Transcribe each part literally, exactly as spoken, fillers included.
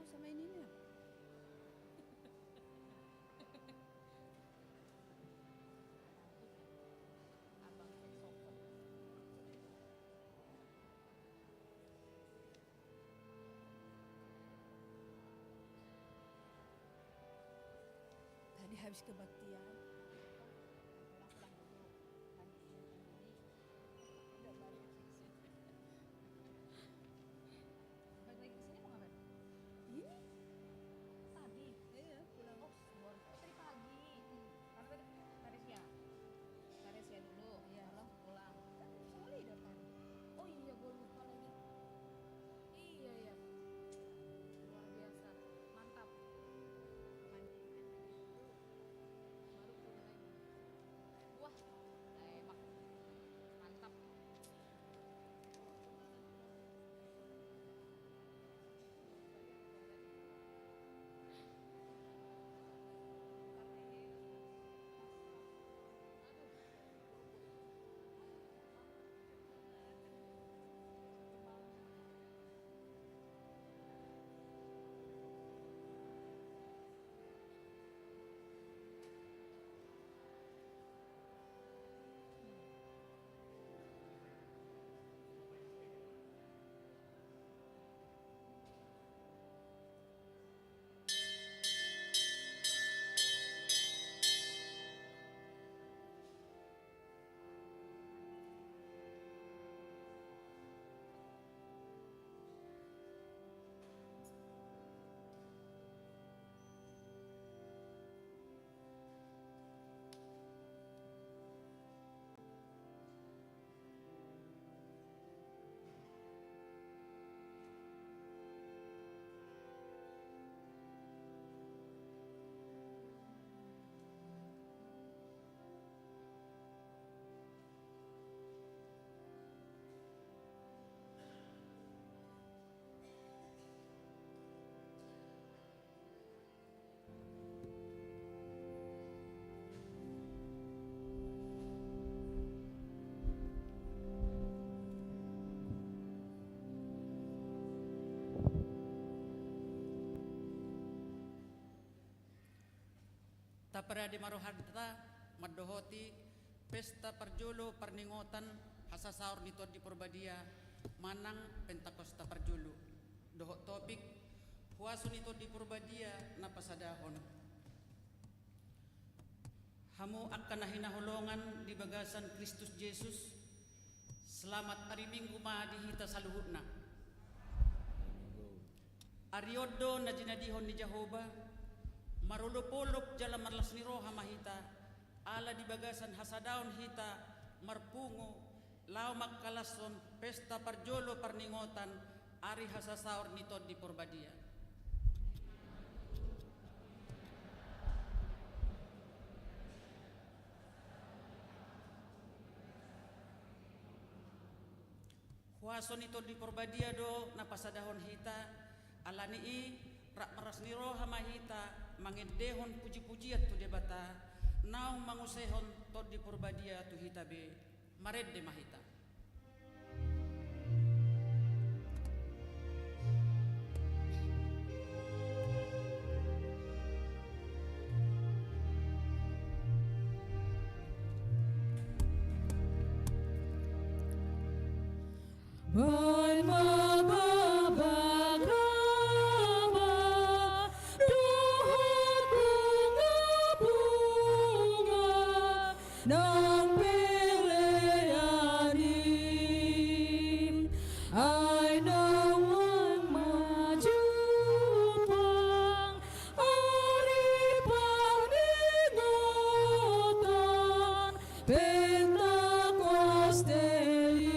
Sama ini nih. Abang sopot. Tadi habis kebaktian. Pulang, pulang dulu. Tadi ini. Udah balik. Balik lagi ke sini mau ngapain? Ini? Tadi? Iya, pulang. Oh, luar. Oh, tadi pagi. Hmm. Karena tadi, tadi siang. Tadi siang dulu. Iya. Malam pulang. Kan sore datang. Oh iya, gua lupa lagi. Iya, iya. Luar biasa. Mantap. Mantap. Baru punya lagi. Wah, lemak. Mantap. Taparade ma rohanta mandohoti pesta parjolo parningotan hasasaor ni Tondi Porbadia manang Pentakosta parjolo. Dohot topik, huaso ni Tondi Porbadia na pasadahon. Hamu angka na hinaholongan di bagasan Kristus Jesus, selamat ari Minggu ma di hita saluhutna. Ari on do na jinadihon ni Jahowa, marolopolop jala marlas ni roha ma hita, ala di bagasan hasadaon hita marpungu, laho mangkalashon pesta parjolo parningotan ari hasasaor ni Tondi Porbadia. Huaso ni Tondi Porbadia do na pasadahon hita, ala ni i rap marlas ni roha ma hita mangendehon pujipujian tu Debata, naung mangusehon Tondi Porbadia tu hita be. Marende ma hita. Baen ma babak haba dohot bungabunga nang pelean i, ai naung ma jumpang ari parningotan Pentakosta i.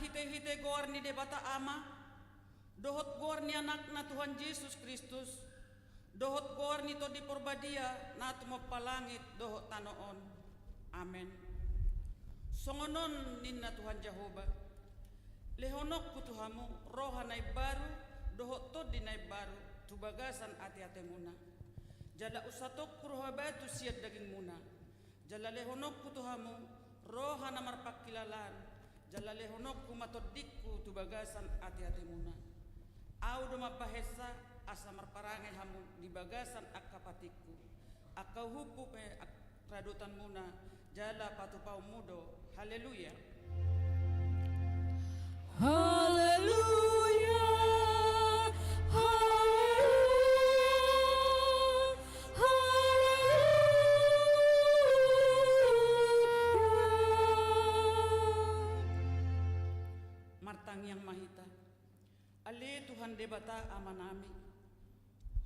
Marhitehite goar ni Debata Ama, dohot goar ni Anakna Tuhan Jesus Kristus, dohot goar ni Tondi Porbadia na tumompa langit dohot tano on. Amen. Songon on ninna Tuhan Jahowa: Lehononku tu hamu roha na imbaru dohot tondi na imbaru tu bagasan ateatemuna. Jala unsatongku roha batu sian dagingmuna. Jala lehononku tu hamu roha na marpangkilalaan, jala lehononku ma tondingku tu bagasan ateatemuna. Ahu do mambahensa asa marparange hamu di bagasan angka patikku. Angka uhummu pe radotanmuna, jala patupaonmu do. Haleluya. Haleluya, haleluya, haleluya. Martangiang ma hita. Ale Tuhan Debata Amanami,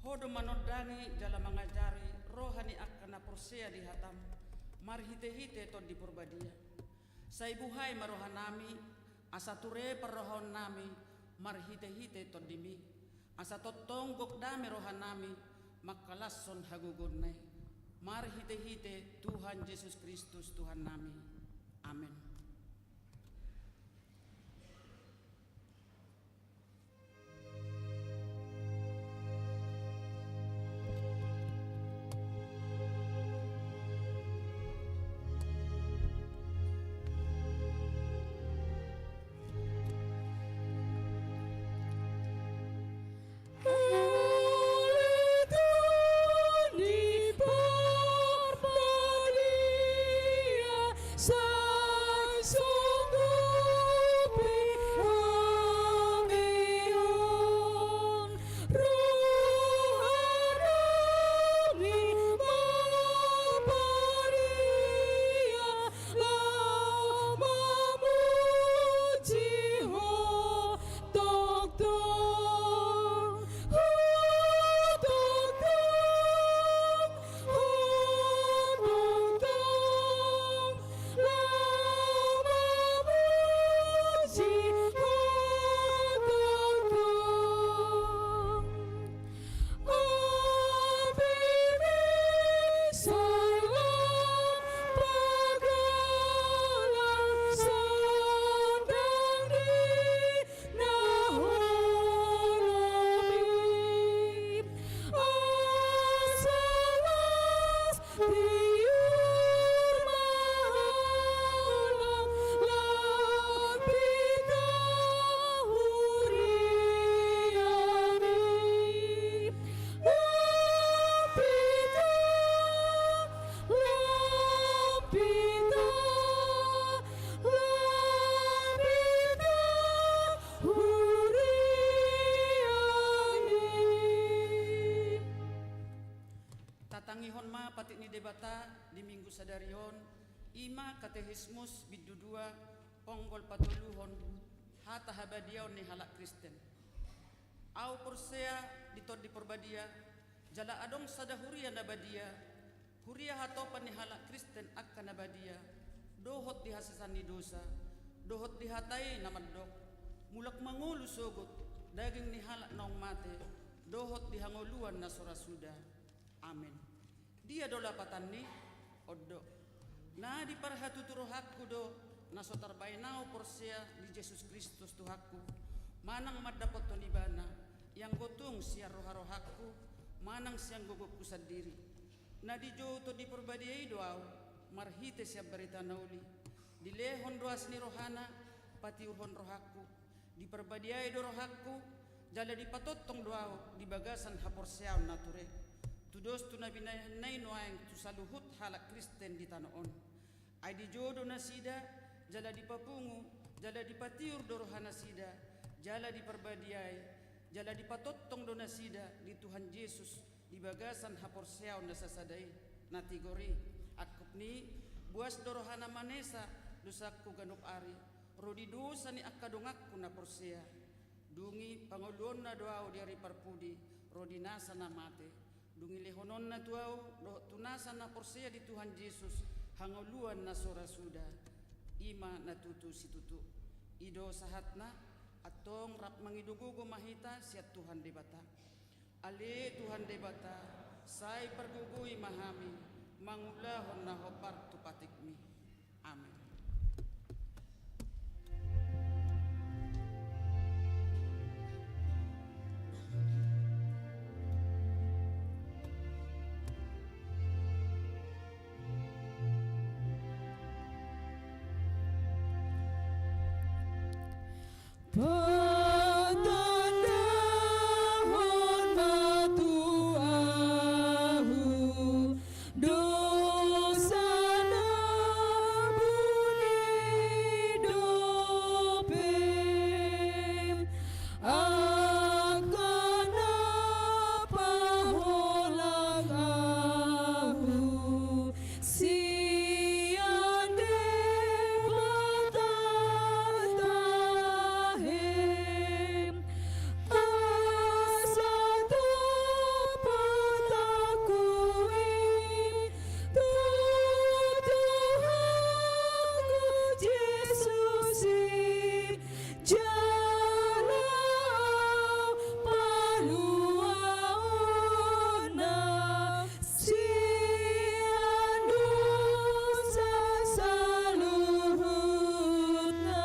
Ho do manondangi jala mangajari roha ni angka na porsea di hataM marhitehite Tondi Porbadia. Sai buhai ma rohanami, asa ture parrohaonnami marhitehite Tondimi, asa tongtong gok dame rohanami mangkalashon hagogoonna i. Marhitehite Tuhan Jesus Kristus Tuhannami. Amen. Tatangihon ma patik ni Debata di Minggu sadari on, i ma Katekismus bindu dua, ponggol patoluhon, hata habadiaon ni halak Kristen. Ahu porsea di Tondi Porbadia, jala adong sada huria na badia, huria hatopan ni halak Kristen angka na badia, dohot di hasesaan ni dosa, dohot di hata i na mandok: Mulak mangolu sogot daging ni halak naung mate, dohot di hangoluan na so ra suda. Amen. Dia do lapatanni? On do: Na di parhatutu rohangku do na so tarbaen ahu porsea di Jesus Kristus Tuhanku, manang mandapothon Ibana, ianggo tung sian roharohangku manang sian gogongku sandiri. Na dijou Tondi Porbadia i do ahu marhite sian Barita na Uli. Dilehon do asi ni rohana patiurhon rohangku. Diparbadiai do rohangku, jala dipatongtong do ahu di bagasan haporseaon na ture, tudos tu na binahenna i nuaeng tu saluhut halak Kristen di tano on. Ai dijou do nasida, jala dipapungu, jala dipatiur do rohanasida, jala diparbadiai, jala dipatongtong do nasida di Tuhan Jesus, di bagasan haporseaon na sasada i. Na tigor i, angkup ni i, boas do rohana manesa dosangku ganup ari, ro di dosa ni angka donganku na porsea. Dung i pangoluonna do ahu di ari parpudi, ro di nasa na mate. Dung i lehononna tu ahu dohot tu nasa na porsea di Tuhan Jesus hangoluan na so ra suda. I ma na tutu situtu. I do sahatna, antong rap mangido gogo ma hita sian Tuhan Debata. Ale Tuhan Debata, sai pargogoi ma hami mangulahon na hombar tu patikmi. Amen. Patandahon ma tu ahu dosa na buni dope, angka na paholang ahu sian Debata tahe. Asa tumpak ahu i tu Tuhanku Jesus i, jala paluaonna sian dosa saluhutna.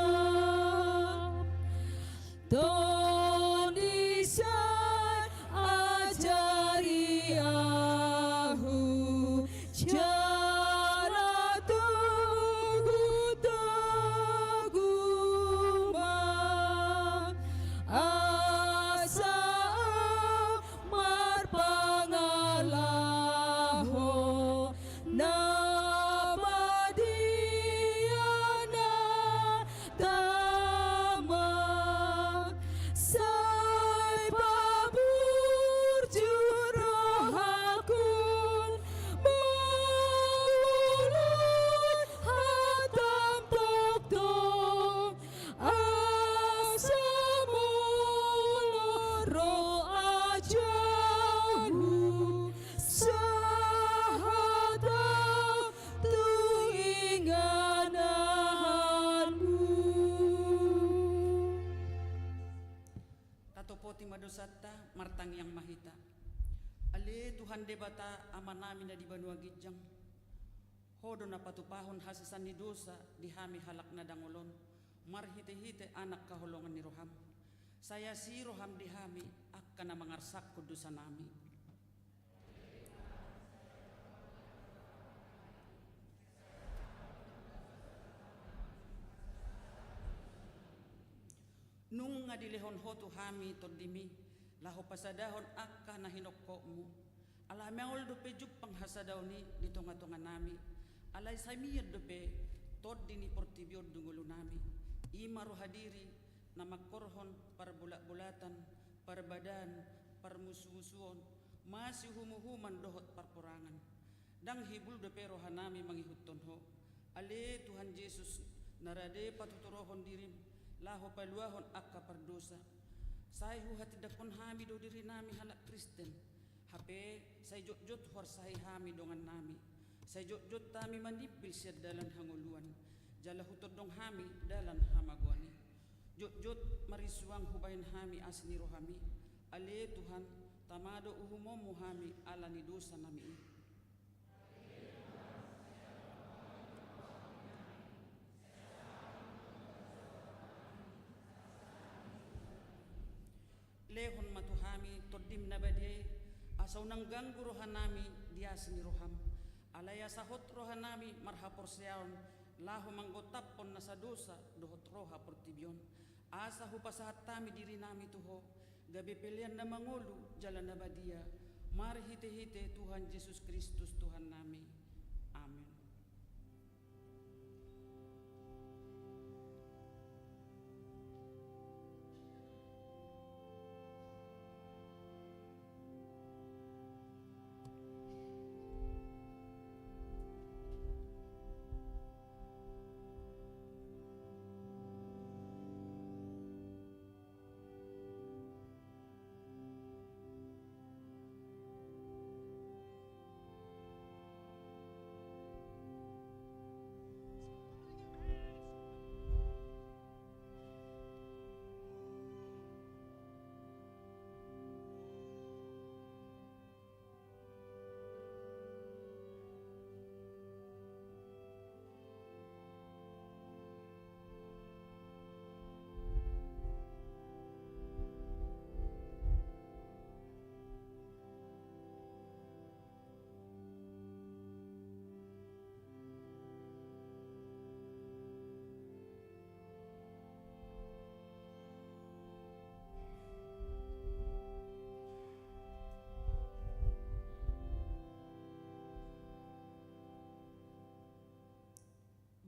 Tondi sai ajari ahu jala togu-togu ma, asa ahu marpangalaho na badia na tama. Sai paburju rohangku mangulahon hataM tongtong, asa molo ro ajaanMu sahat ahu tu ingananMu. Tatopoti ma dosanta, martangiang ma hita. Ale Tuhan Debata, Amanami na di banua ginjang, Ho do na patupahon hasesaan ni dosa di hami halak na dangol on, marhite-hite Anak haholongan ni rohaM. Sai asi rohaM di hami, angka na mangarsakhon dosanami. Nunga dilehon Ho tu hami TondiMi, laho pasadahon angka na hinophopMu. Alai maol dope jumpang hasadaon i di tonga-tonganami. Alai sai mian dope tondi ni portibi on di ngolunami. I ma roha diri na mangkorhon parbolat-bolatan, parbadaan, parmusu-musuon, masiuhum-uhuman dohot parporangan. Ndang hibul dope rohanami mangihuthon Ho. Ale Tuhan Jesus, na rade patuturohon diriM, laho paluahon angka pardosa. Sai huhatindangkon hami do dirinami halak Kristen. Hape sai jotjot huarsahi hami dongannami. Sai jotjot hami manimbil sian dalan hangoluan. Jala hutondong hami dalan hamagoan i. Jotjot marisuang hubahen hami asi ni rohaMi. Ale Tuhan, tama do uhumonMu hami ala ni dosanami i. Lehon ma tu hami TondiM na badia i, asa unang ganggu rohanami di asi ni rohaM. Alai asa hot rohanami marhaporseaon, laho manggontaphon nasa dosa dohot roha portibi on. Asa hupasahat hami dirinami tu Ho, gabe pelean na mangolu jala na badia, marhite-hite Tuhan Jesus Kristus Tuhannami. Amen.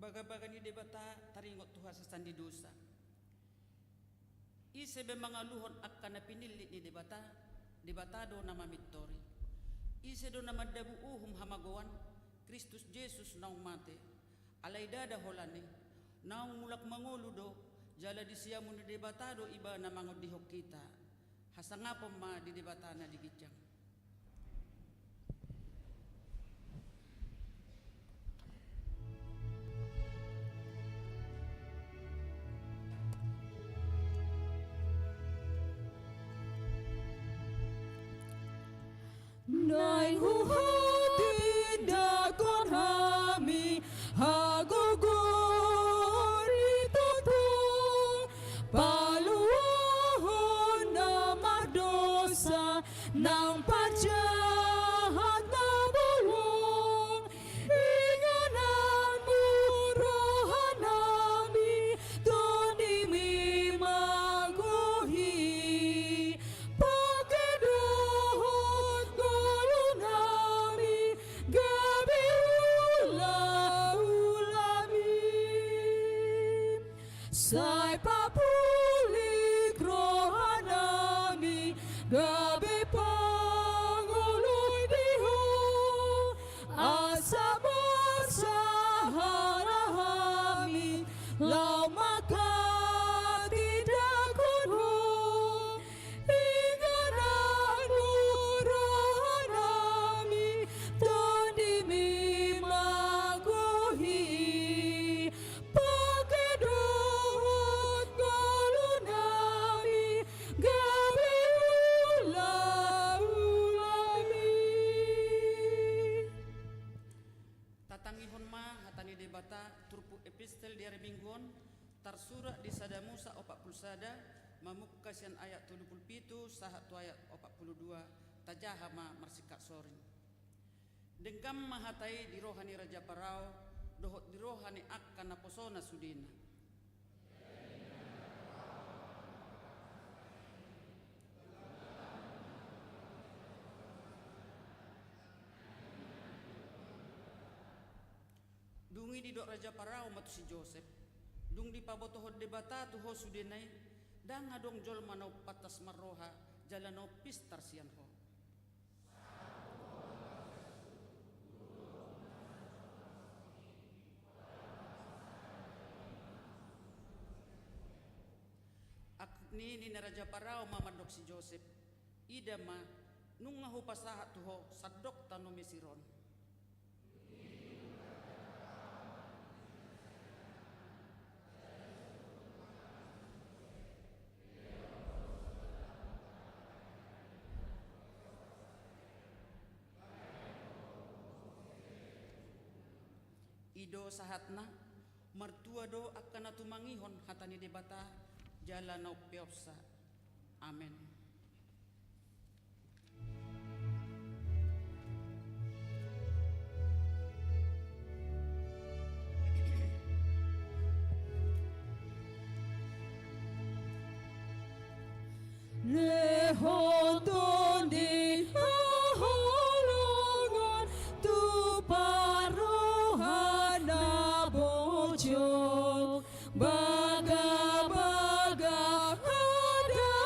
Bagabaga ni Debata taringot tu hasesaan ni dosa. Ise be mangaluhon angka na pinillit ni Debata, Debata do na mamintori. Ise do na mandabu uhum hamagoan, Kristus Jesus naung mate. Alai ndada holan i, naung mulak mangolu do, jala di siamun ni Debata do ibana mangondihon hita. Hasangapon ma di Debata na di ginjang. Naeng huhatindangkon hami hagogoon ni toto, paluahon na mardosa nang parjahat na bolong. Inganan murah nami, Tondimi magohi, pake dohot ngolu nami gabe ulaulami. Sai papulik roha nami gabe pangoloi di Ho, asa marsahara hami laho manghatindanghon Ho. Inganan murah nami, Tondimi magohi, pake dohot ngolu nami gabe ulaulami. Tatangihon ma hata ni Debata, turpuk epistel di ari Minggu on, tarsurat di Sada Musa opat pulu sada, mamungka sian ayat tolu pulu pitu sahat tu ayat opat pulu dua. Tajaha ma marsingkat soring. Denggan ma hata i di roha ni Raja Parao dohot di roha ni angka naposona sudena. Dung i didok Raja Parao ma tu si Josep: Dung dipabotohon Debata tu ho sudena i, ndang adong jolma na umpantas marroha jala na umpistar sian ho. Alani i nini Raja Parao ma mandok si Josep: Ida ma, nunga hupasahat tu ho sandok tano Mesir on. I do sahatna. Martua do angka na tumangihon hata ni Debata jala na umpeopsa. Amen. Lehon Tondi haholongan tu parroha na bojong, bagabaga hadameon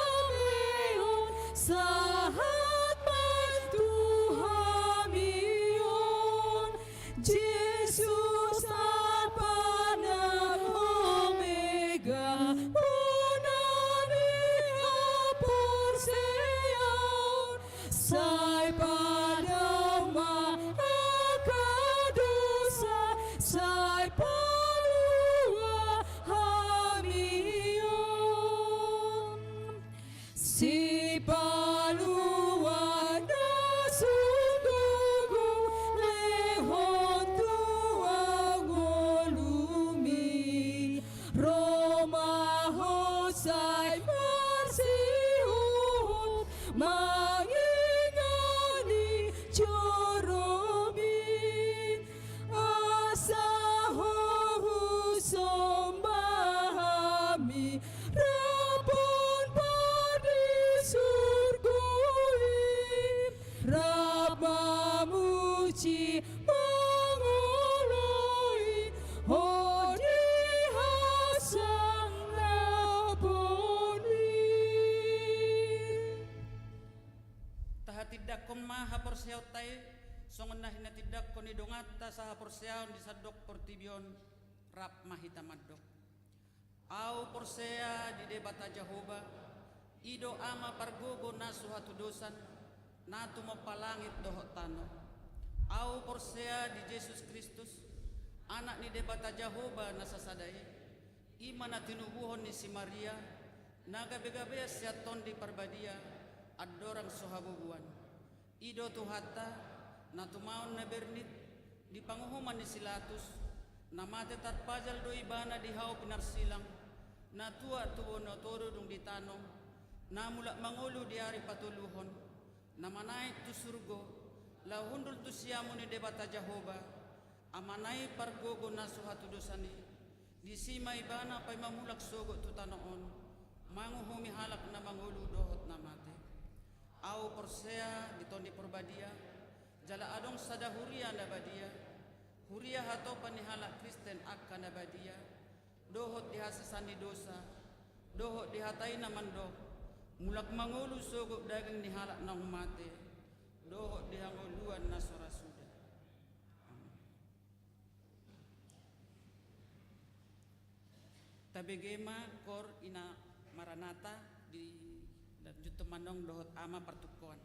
sahat ma tu hami on. Jesus Alpa nang Omega, bona ni haporseaon, sai padao ma angka dosa, sai palua hami on. Sipalua na sun gogo lehon tu ngolumi, ro ma ho sai marsihohot mangingani joromi. Asa ho husomba hami, raphon pardisurgo i, rap mamuji mangoloi ho. Tindangkon ma haporseaonta i, songon na hinatindangkon ni donganta sahaporseaon di sandok portibi on. Rap ma hita mandok. Ahu porsea di Debata Jahowa, i do Ama pargogo na so hatudosan, na tumompa langit dohot tano. Ahu porsea di Jesus Kristus, Anak ni Debata Jahowa na sasada i, i ma na tinubuhon ni si Maria, na gabegabean sian Tondi Parbadia, andorang so habubuan. I do Tuhanta, na tumaon na bernit, di panguhuman ni si Latus, na mate tarpajal do Ibana di hau pinarsilang, na tuat tu bonotoru dung di tano, na mulak mangolu di ari patoluhon, na manaek tu surgo, laho hundul tu siamun ni Debata Jahowa, Amana i pargogo na so hatudosan i, disi ma Ibana paima mulak sogot tu tano on, manguhumi halak na mangolu dohot na mate. Ahu porsea di Tondi Parbadia, jala adong sada huria na badia, huria hatopan ni halak Kristen angka na badia, dohot di hasesaan ni dosa, dohot di hata i na mandok, mulak mangolu sogot daging ni halak naung mate, dohot di hangoluan na so ra suda. Amen. Tabege ma kor ina Maranata, dilanjuthon ma annon dohot ama partungkoan.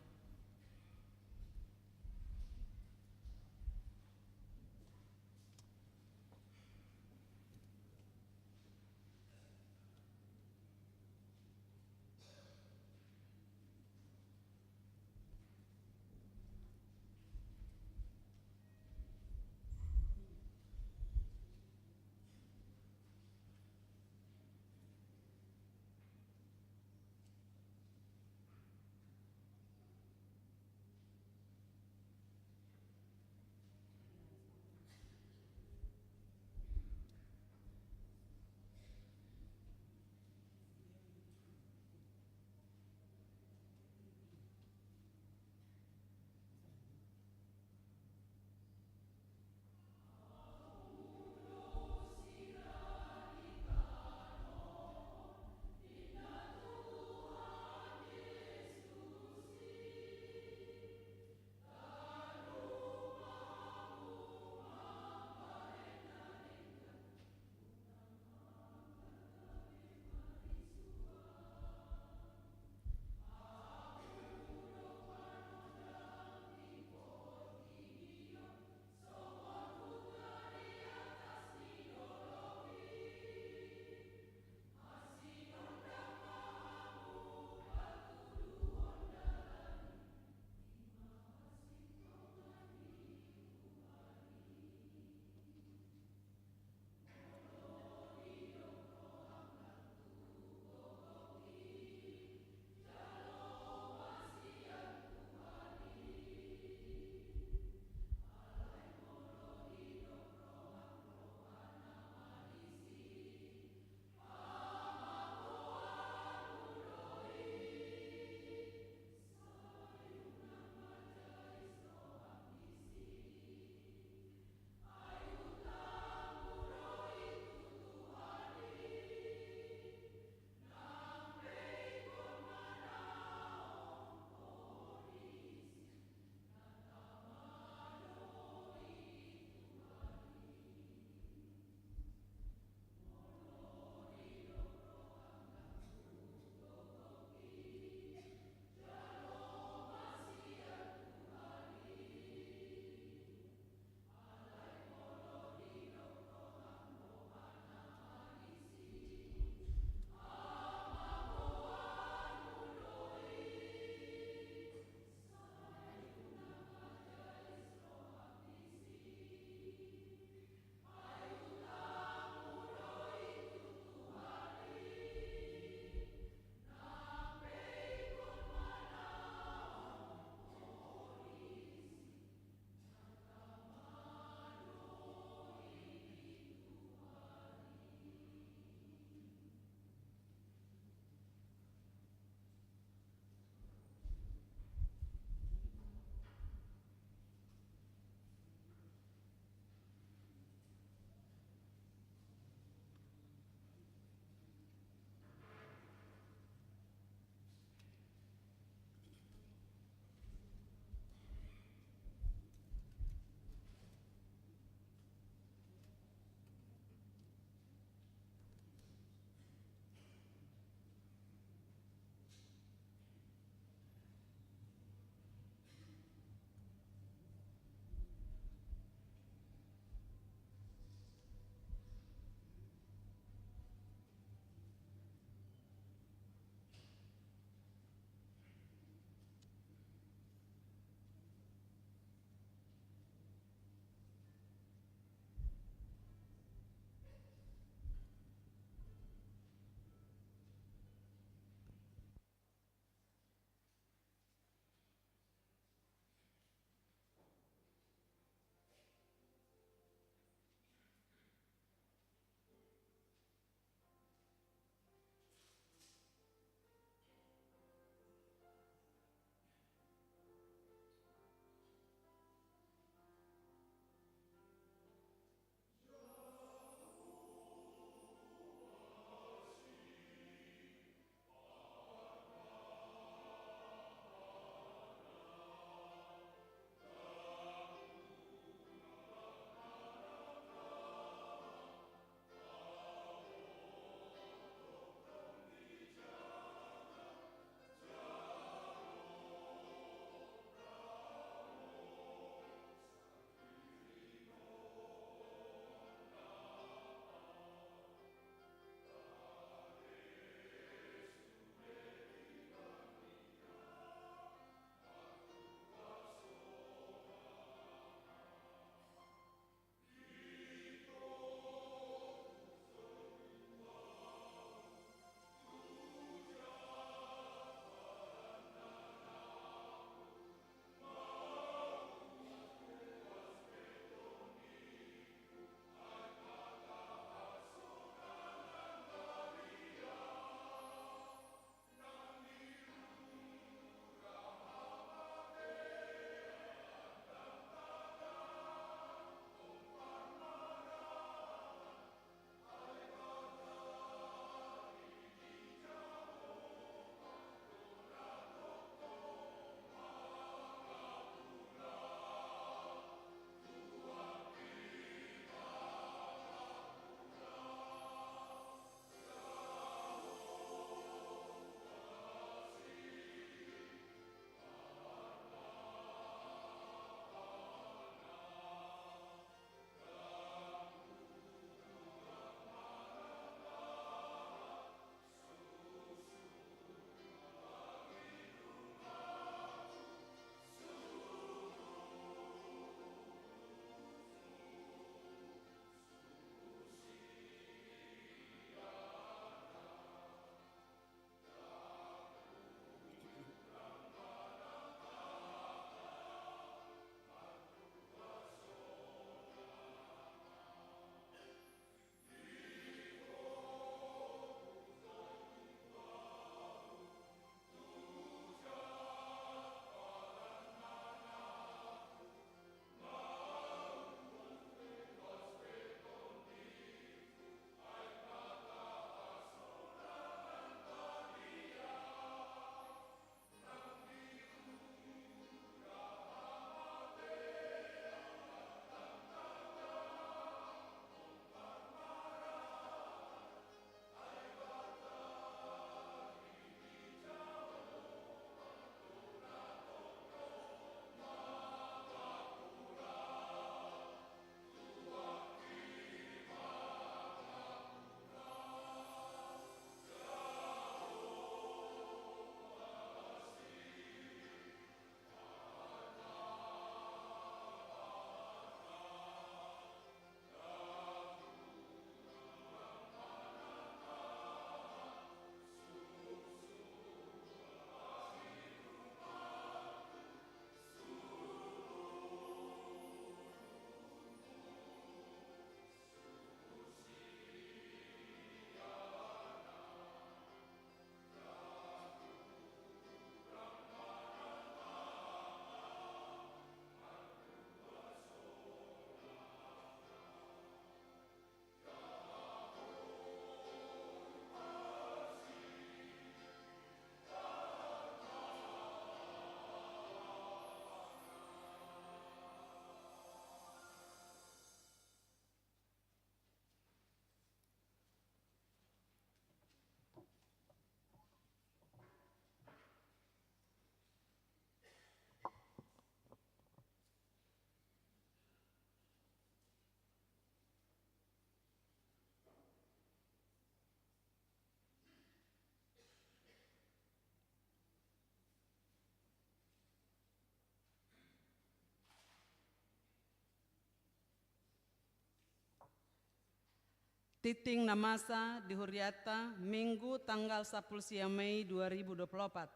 Tingting na masa di hurianta, Minggu tanggal sampulu sia Mei dua ribu dua puluh opat.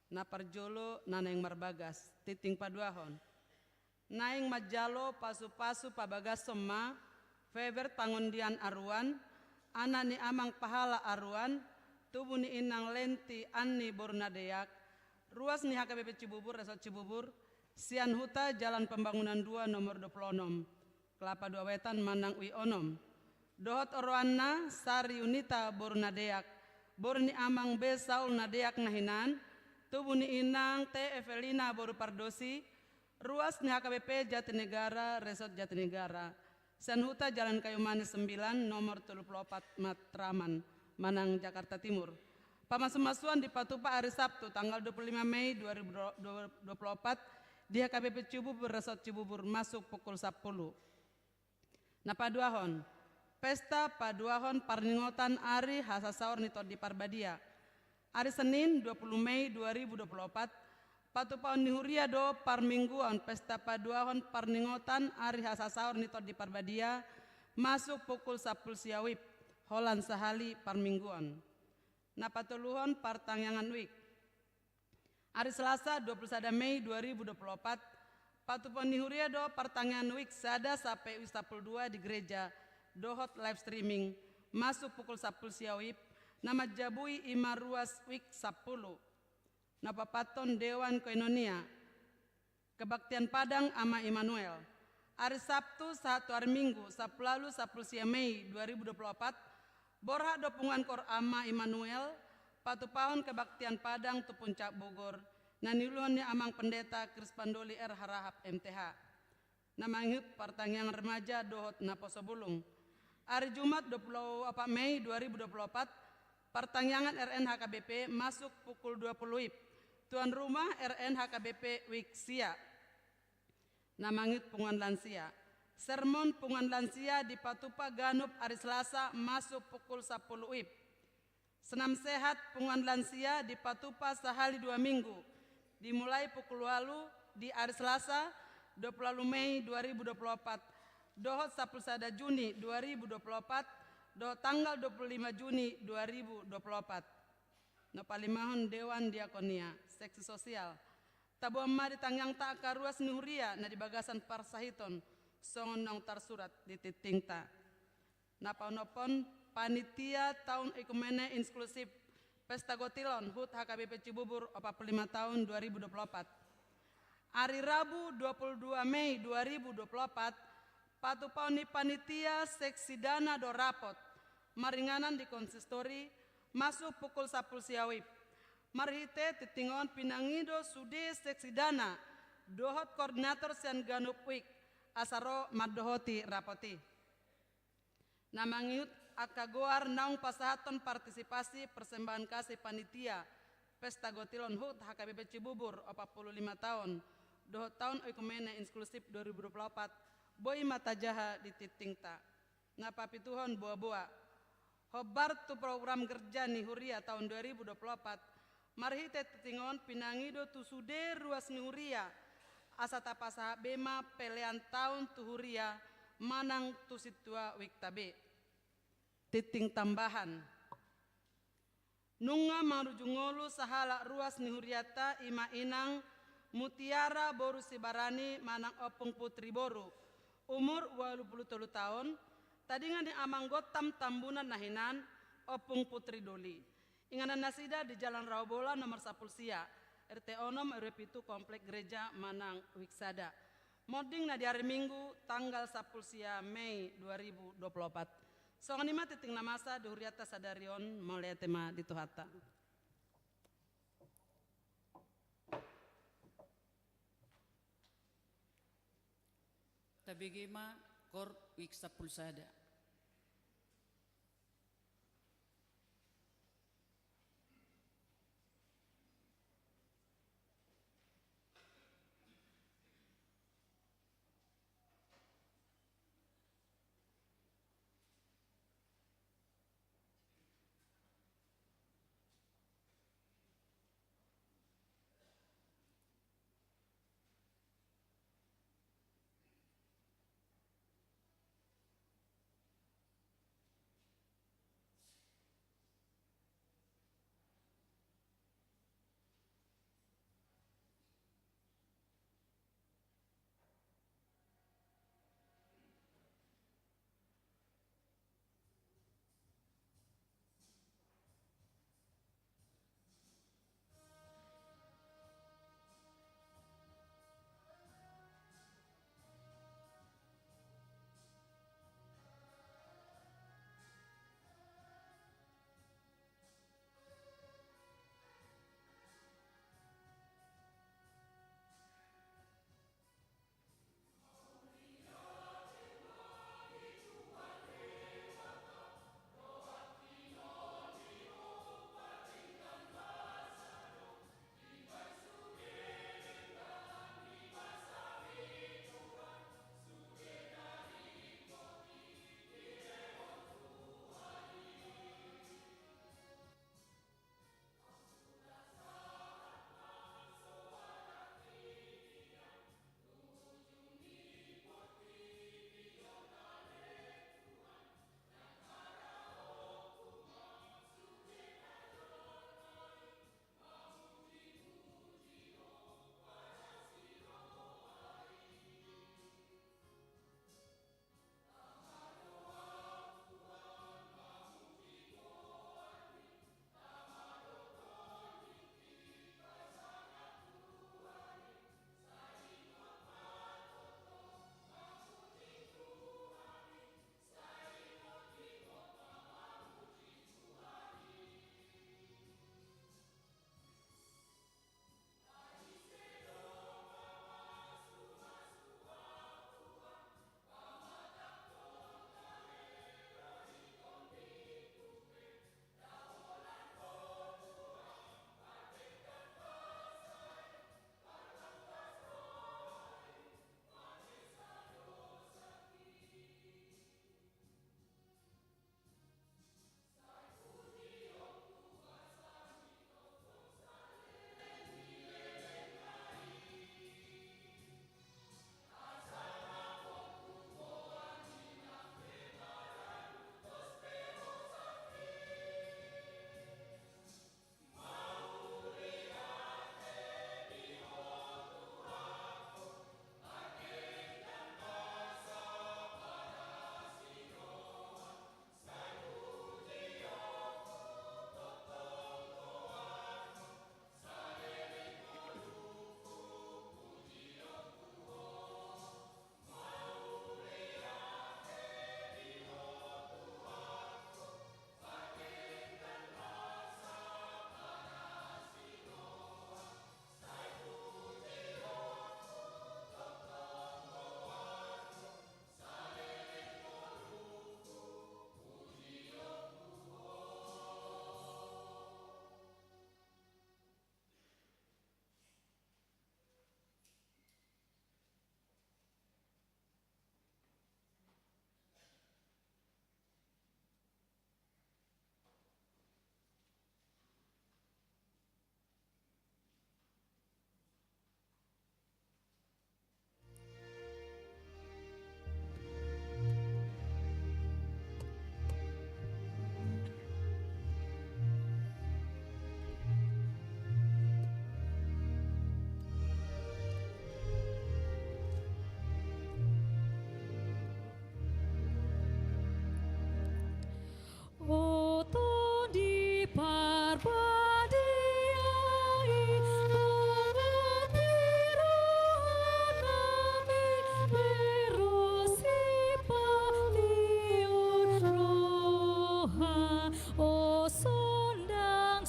Na parjolo na naeng marbagas, tingting paduahon. Naeng manjalo pasu-pasu pabagason ma, Feber Pangondian Aruan, anak ni Amang Pahala Aruan, tubu ni Inang Lenti Anni boru Nadeak, ruas ni H K B P Cibubur, Resort Cibubur, sian huta Jalan Pembangunan dua nomor dua puluh onom, Kelapa dua Wetan manang U I onom. Dohot oroanna Sari Yunita boru Nadeak, boru ni Amang B Saul Nadeak na hinan, tubu ni Inang T Evelina boru Pardosi, ruas ni H K B P Jatinegara, Resort Jatinegara. Sian huta Jalan Kayu Manis sembilan, nomor tolu pulu opat Matraman, manang Jakarta Timur. Pamasu-masuan dipatupa ari Sabtu, tanggal dua puluh lima Mei dua ribu dua puluh opat, di H K B P Cibubur, Resort Cibubur, masuk pukul sampulu. Na paduahon, pesta paduahon parningotan ari hasasaor ni Tondi Parbadia. Ari Senin, dua puluh Mei dua ribu dua puluh opat, patupaon ni huria do parmingguon pesta paduahon parningotan ari hasasaor ni Tondi Parbadia, masuk pukul sampulu sia WIB, holan sahali parmingguon. Na patoluhon, partangiangan WIB. Ari Selasa, dua puluh sada Mei dua ribu dua puluh opat, patupaon ni huria do partangiangan WIB sada sampe WIB sampulu dua di gereja, dohot live streaming, masuk pukul sampulu sia WIB, na manjabui i ma ruas WIB sampulu. Na paopathon, Dewan Koinonia, Kebaktian Padang Ama Immanuel. Ari Sabtu sahat tu ari Minggu, sampulu ualu sampulu sia Mei dua ribu dua puluh opat, borhat do punguan Koor Ama Immanuel, patupahon kebaktian Padang tu Puncak Bogor, na niuluhon ni Amang Pendeta Krispandoli R Harahap M T H. Na mangihut partangiangan remaja dohot naposo bulung. Ari Jumat, dua puluh opat Mei dua ribu dua puluh opat, partangiangan R N H K B P masuk pukul dua puluh WIB. Tuan rumah R N H K B P WIB sia. Na mangihut punguan lansia. Sermon punguan lansia dipatupa ganup ari Selasa masuk pukul sampulu WIB. Senam sehat punguan lansia dipatupa sahali dua minggu, dimulai pukul ualu di ari Selasa, dua puluh ualu Mei dua ribu dua puluh opat, dohot sampulu sada Juni dua ribu dua puluh opat, dohot tanggal dua puluh lima Juni dua ribu dua puluh opat. Na palimahon, Dewan Diakonia, Seksi Sosial. Taboan ma di tangiangta angka ruas ni huria na di bagasan parsahiton, songon naung tarsurat di tingtingta. Na paonomhon, panitia taon ekumene inklusif Pesta Gotilon HUT H K B P Cibubur opat pulu lima taon dua ribu dua pulu opat. Ari Rabu dua pulu dua Mei dua ribu dua pulu opat, patupaon ni panitia seksi dana do rapot maringanan di konsistori, masuk pukul sampulu sia WIB. Marhite tingting on pinangido sude seksi dana dohot koordinator sian ganup WIB asa ro mandohoti rapot i. Na mangihut angka goar naung pasahathon partisipasi persembahan kasih panitia Pesta Gotilon HUT H K B P Cibubur opat pulu lima taon dohot taon ekumene inklusif dua ribu dua pulu opat, boi ma tajaha di tingtingta. Na papituhon, boaboa. Hombar tu program gerja ni huria taon dua ribu dua pulu opat, marhite tingting on pinangido tu sude ruas ni huria asa tapasahat be ma pelean taon tu huria manang tu sintua WIB-ta be. Tingting tambahan. Nunga marujung ngolu sahalak ruas ni hurianta, i ma Inang Mutiara boru Sibarani manang Ompung Putri boru, umur ualu pulu tolu taon, tadingan ni Amang Gottam Tambunan na hinan, Ompung Putri Doli. Inganan nasida di Jalan Rawabola nomor sampulu sia, R T onom R W pitu, Komplek Gereja manang WIB sada. Monding na di ari Minggu tanggal sampulu sia Mei dua ribu dua pulu opat. Songon i ma tingting na masa di hurianta sadari on, mauliate ma di Tuhanta. Tabege ma koor WIB sampulu sada.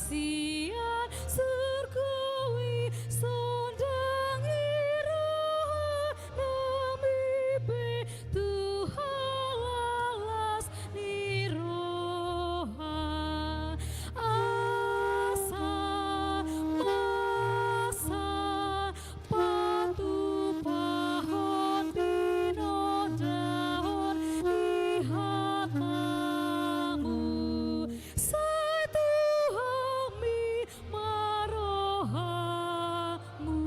Sian surgo i sondangi rohanami pe tu halalas ni roha. Asa masa patupahon pinondahon ni hatamu. Sai tu hami ma rohamu.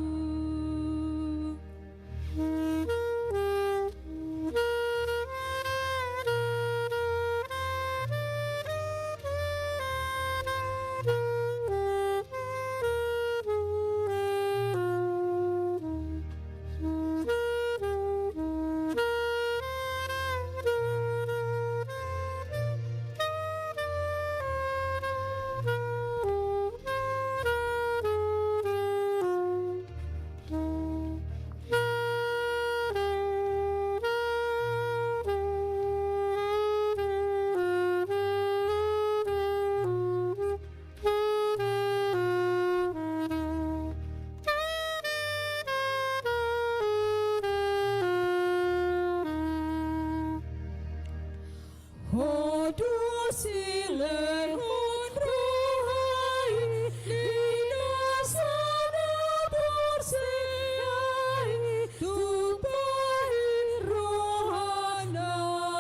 Ho do silehon roha i di na sada porsea i, tumpahi rohanami,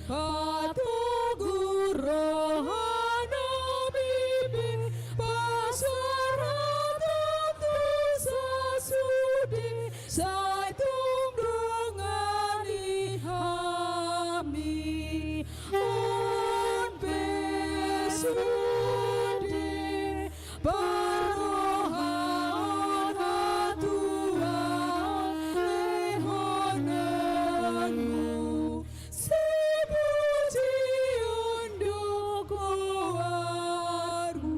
patogu rohanami pe, pasahat tu sasude, sai tung dongani hami on pe sude. Parrohaon hatuaon lehononmu, sipujion do goarmu.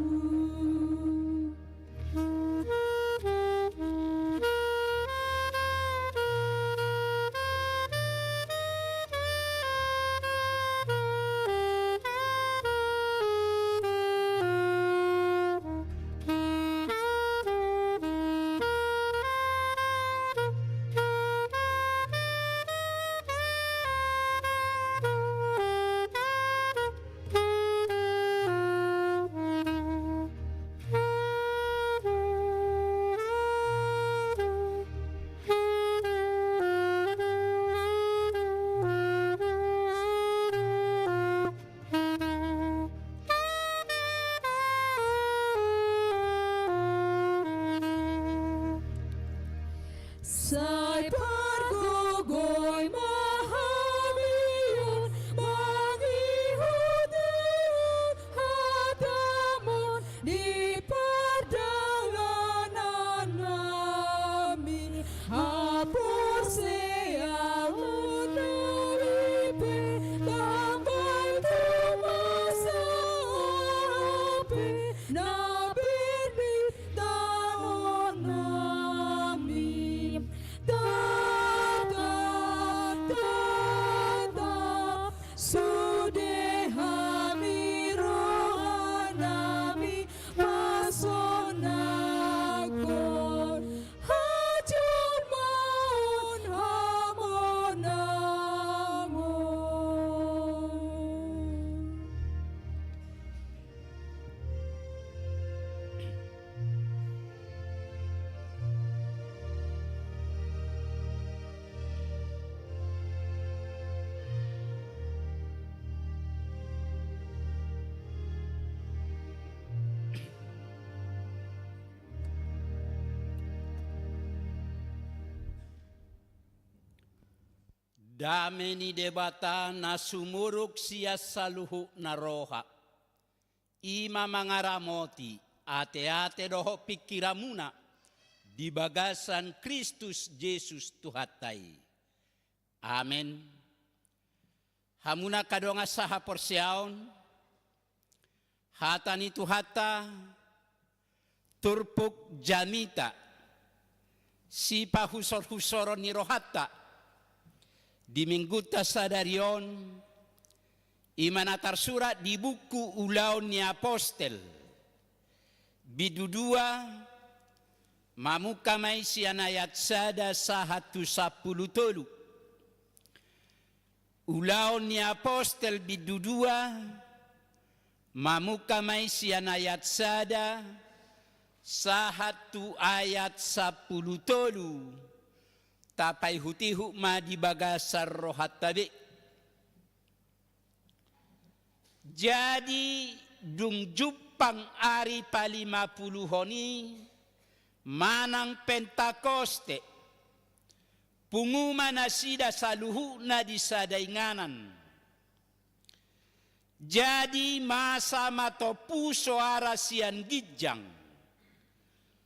Sai pargogoi ma hami on mangihut-ihut hatamu on di pardalanannami. Haporseaonnami pe tambai tu masa pe na bernit taonnami. Tatap, tatap sude hami, rohanami pasonanghon hajolmaon hamonangon. Dame ni Debata na sumurung sian saluhutna roha, i ma mangaramoti ateate dohot pingkiranmuna di bagasan Kristus Jesus Tuhanta i. Amen. Hamu angka dongan sahaporseaon, hata ni Tuhanta turpuk jamita sipahusorhusoron ni rohanta di Minggunta sadari on, i ma na tarsurat di buku Ulaon ni Apostel, Bindu dua, mamungka ma i sian ayat sada sahat tu sampulu tolu. Ulaon ni Apostel bindu dua, mamungka ma i sian ayat sada sahat tu ayat sampulu tolu. Tapaihutihut ma di bagasan rohanta be. Jadi, dung jumpang ari palimapuluhon i, manang Pentakoste, pungu ma nasida saluhutna di sada inganan. Jadi masa ma tompu soara sian ginjang,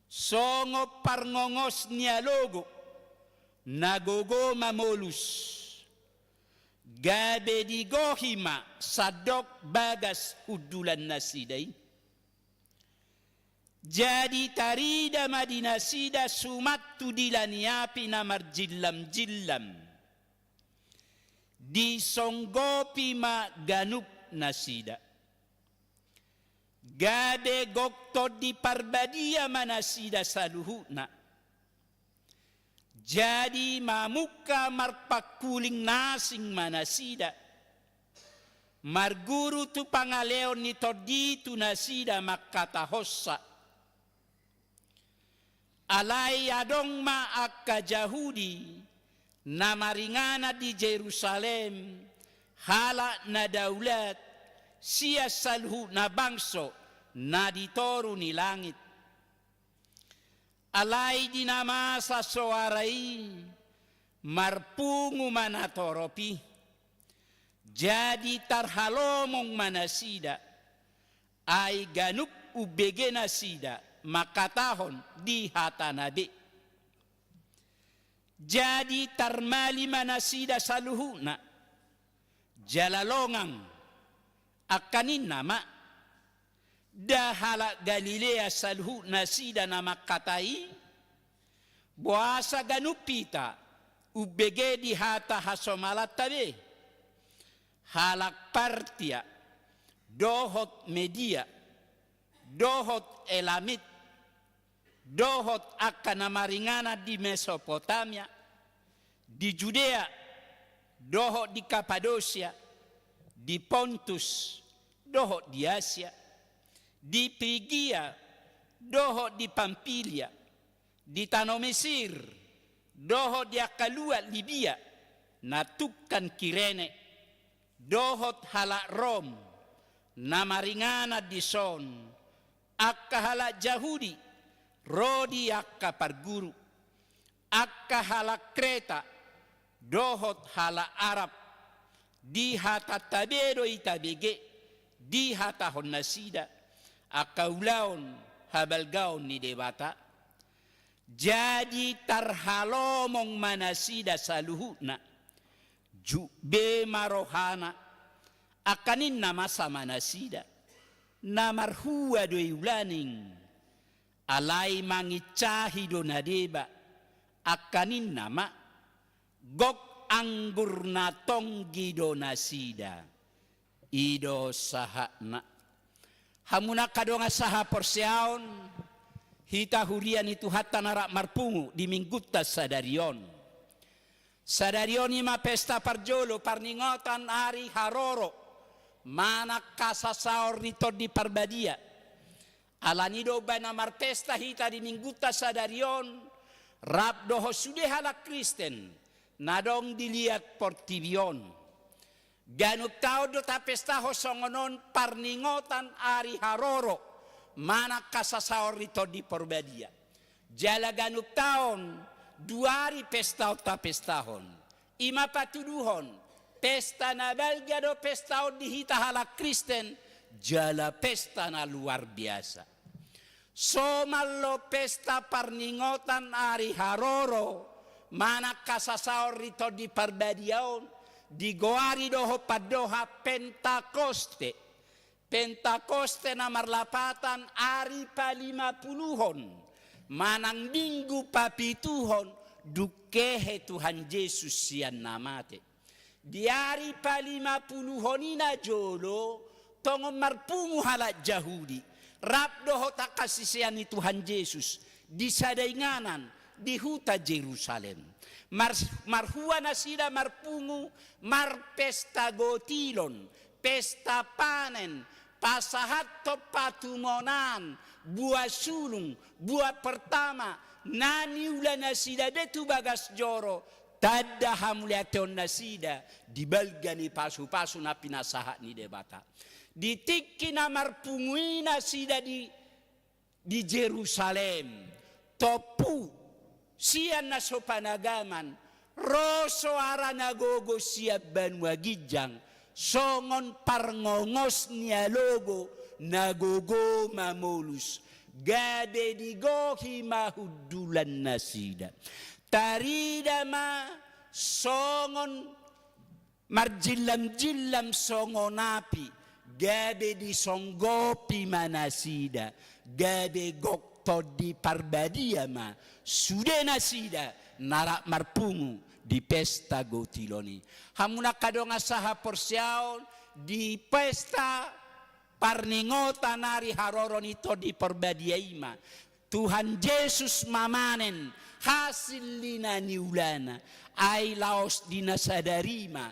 songon parngongos ni alogo, na gogo mamolus. Gabe digohi ma sandok bagas hundulan nasida i. Jadi tarida ma di nasida suman tu dila ni api na marjillamjillam. Disonggopi ma ganup nasida. Gabe gok Tondi Parbadia ma nasida saluhutna. Jadi mamungka marpangkuling na asing ma nasida. Marguru tu pangaleon ni Tondi i tu nasida mangkatahonsa. Alai adong ma angka Jahudi na maringanan di Jerusalem, halak na daulat, sian saluhutna bangso na di toru ni langit. Alai di na masa soara i, marpungu ma natorop i. Jadi tarhalomong ma nasida, ai ganup umbege nasida mangkatahon di hatana be. Jadi tarmali ma nasida saluhutna, jala longang, angka ninna ma, nda halak Galilea saluhut nasida na mangkatai? Boasa ganup hita umbege di hata hasomalanta be? Halak Partia, dohot Media, dohot Elamit, dohot angka na maringanan di Mesopotamia, di Judea, dohot di Kapadosia, di Pontus, dohot di Asia, di Prigia, dohot di Pampilia, di tano Mesir, dohot di angka luat Libia, na tungkan Kirene, dohot halak Rom, na maringanan dison, angka halak Jahudi, ro di angka parguru, angka halak Kreta, dohot halak Arab, di hatanta be do i tabege, dihatahon nasida, angka ulaon habalgaon ni Debata. Jadi tarhalomong ma nasida saluhutna, jut be ma rohana, angka ninna masa ma nasida, na marhua do i ulaning, alai mangincahi do na deba, angka ninna ma, gok anggur na tonggi do nasida. I do sahatna. Hamu angka dongan sahaporseaon, hita huria ni Tuhanta na rap marpungu di Minggunta sadari on. Sadari on i ma pesta parjolo parningotan ari haroro, manang hasasaor ni Tondi Parbadia. Alani do umbahen na marpesta hita di Minggunta sadari on, rap dohot sude halak Kristen na adong di liat portibi on. Ganup taon do tapestahon songon on parningotan ari haroro, manang hasasaor ni Tondi Parbadia. Jala ganup taon dua ari pesta on tapestahon. I ma patuduhon, pesta na balga do pesta on di hita halak Kristen, jala pesta na luar biasa. Somal do pesta parningotan ari haroro, manang hasasaor ni Tondi Parbadia on, digoari dohot pandohan Pentakoste. Pentakoste na marlapatan ari palimapuluhon, manang minggu papituhon, dung kehe Tuhan Jesus sian na mate. Di ari palimapuluhon i najolo, tongon marpungu halak Jahudi, Rap dohot angka sisean ni Tuhan Jesus di sada inganan di huta Jerusalem. Mar-, marhua nasida marpungu marpesta gotilon, pesta panen, pasahathon patumonaan, buah sulung, buah pertama, na niula nasida be tu bagas joro, tanda hamuliateon nasida di balga ni pasupasu na pinasahat ni Debata. Di tingki na marpungu i nasida di, di Jerusalem, tompu sian na so panagaman, ro soara na gogo sian banua ginjang, songon parngongos ni alogo na gogo mamolus, gabe digohi ma hundulan nasida. Tarida ma songon marjillam-jillam songon api, gabe disonggopi ma nasida, gabe gok Tondi Parbadia ma sude nasida na rap marpungu di pesta gotilon i. Hamu angka dongan sahaporseaon, di pesta parningotan ari haroro ni Tondi Parbadia i ma Tuhan Jesus mamanen hasil ni na niulana, ai laos di na sadari ma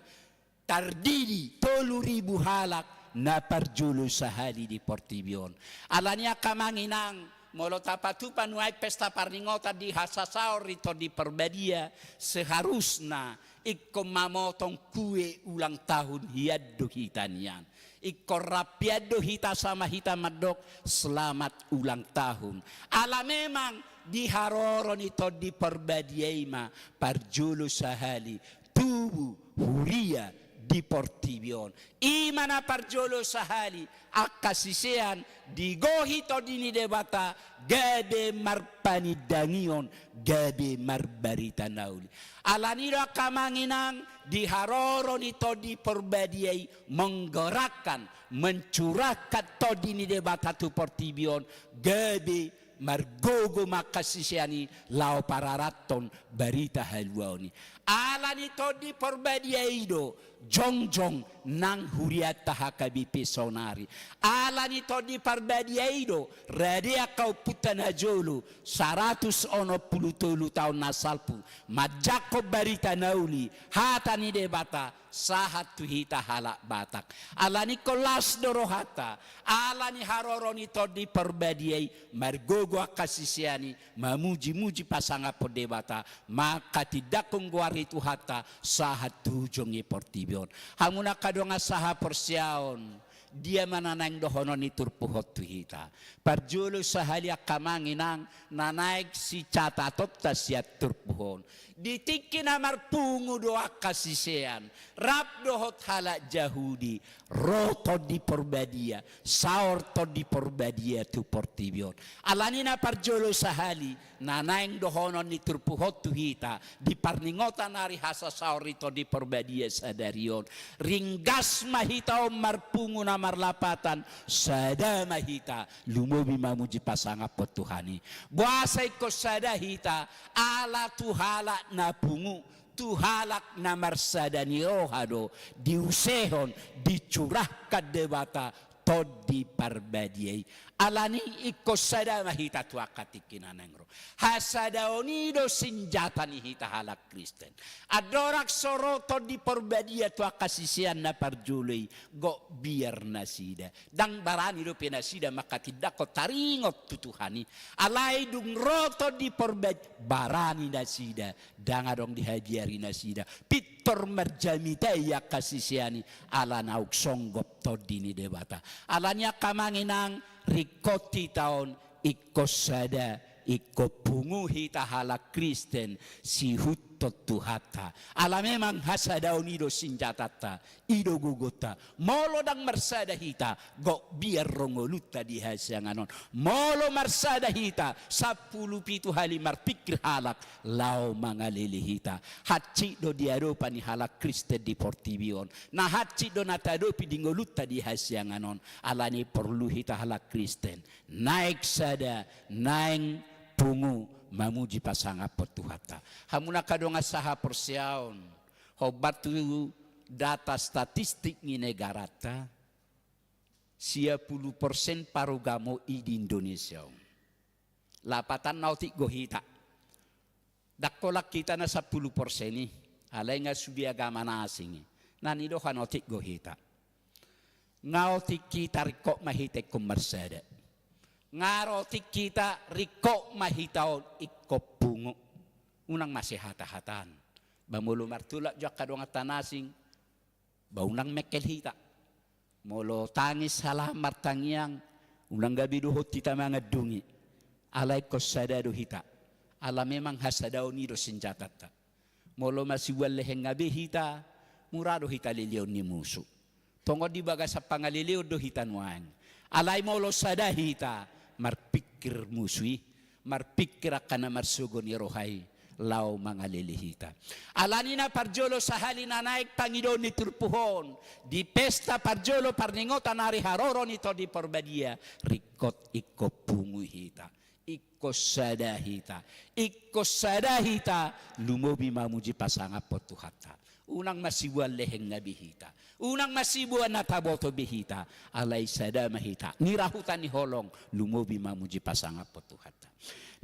tardidi tolu ribu halak na parjolo sahali di portibi on. Alani i angka amang inang, molo tapatupa nuaeng pesta parningotan di hasasaor ni Tondi Parbadia, seharusna ingkon mamotong kue ulang tahun hian do hita nian. Ingkon rap hian do hita sama hita mandok selamat ulang tahun. Ala memang di haroro ni Tondi Parbadia i ma parjolo sahali tubu huria di portibi on. I ma na parjolo sahali angka sisean digohi Tondi ni Debata gabe marpanindangion, gabe marbarita na uli. Alani i do angka amang inang, di haroro ni Tondi Parbadia i menggerakkan, mencurahkan Tondi ni Debata tu portibi on, gabe margogo ma angka sisean i laho pararathon barita haluaon i. Alani Tondi Parbadia i do jongjong nang hurianta H K B P saonari. Alani Tondi Parbadia i do rade angka ompunta najolo saratus onom pulu tolu taon na salpu manjangkon barita na uli, hata ni Debata, sahat tu hita halak Batak. Alani i ingkon las do rohanta, alani haroro ni Tondi Parbadia i margogo angka sisean i mamujimuji pasangaphon Debata, mangkatindangkon goar ni Tuhanta sahat tu ujung ni portibi on. Hamu angka dongan sahaporseaon, dia ma na naeng dohonon ni turpuk on tu hita? Parjolo sahali angka amang inang, na naeng sicatatonta sian turpuk on, di tingki na marpungu do angka sisean rap dohot halak Jahudi ro Tondi Parbadia, saor Tondi Parbadia tu portibi on. Alani i na parjolo sahali na naeng dohonon ni turpuk on tu hita di parningotan ari hasasaor ni Tondi Parbadia sadari on, ringgas ma hita on marpungu na marlapatan, sada ma hita lumobi mamuji pasangaphon Tuhan i. Boasa ingkon sada hita? Ala tu halak na pungu, tu halak na marsada ni roha do diusehon, dicurahkan Debata Tondi Parbadia i. Alani i ingkon sada ma hita tu angka tingki na naeng ro. Hasadaon i do sinjata ni hita halak Kristen. Andorang so ro Tondi Parbadia tu angka sisean na parjolo i, gok biar nasida. Ndang barani dope nasida mangkatindangkon taringot tu Tuhan i. Alai dung ro Tondi Parbadia, barani nasida. Ndang adong dihabiari nasida. Pintor marjamita i angka sisean i ala naung songgop Tondi ni Debata. Alani i angka amang inang, ringkot hita on ingkon sada, ingkon pungu hita halak Kristen sihuthon Tuhanta. Ala memang hasadaon i do sinjatanta, i do gogonta. Molo ndang marsada hita, gok biar do ngolunta di hasiangan on. Molo marsada hita, sampulu pitu hali marpingkir halak laho mangalele hita. Hansit do di adopan ni halak Kristen di portibi on. Na hansit do na taadopi di ngolunta di hasiangan on. Alani i porlu hita halak Kristen naeng sada, naeng pungu mamuji pasangaphon Tuhanta. Hamu angka dongan sahaporseaon, hombar tu data statistik ni negaranta, Sia pulu persen parugamo i di Indonesia on. Lapatanna otik do hita. Ndang holan hita na sampulu persen i. Alai nga sude agama na asing i. Na nidohan otik do hita. Nga otik hita ringkot ma hita ingkon marsada. Nga ro otik hita ringkot ma hita on ingkon pungu. Unang masihatahatan. Ba molo martulak jo angka donganta na asing. Ba unang mengkel hita. Molo tangis halak martangiang, unang gabe dohot hita mangandungi. Alai ingkon sada do hita. Ala memang hasadaon i do senjatanta. Molo masibuan leheng nga be hita, mura do hita leleon ni musu. Tongon di bagasan pangaleleon do hita nuaeng. Alai molo sada hita, marpingkir musu i. Marpingkir angka na marsogo ni roha i laho mangalele hita. Alani na parjolo sahali na naeng pangidoon ni turpuk on, di pesta parjolo parningotan ari haroro ni Tondi Parbadia, ringkot ingkon pungu hita, ingkon sada hita, ingkon sada hita, lumobi mamuji pasangaphon Tuhanta. Unang masibuan leheng nga be hita. Unang masibuan na taboto be hita. Alai sada ma hita. Nirahutan ni holong. Lumobi mamuji pasangaphon Tuhanta.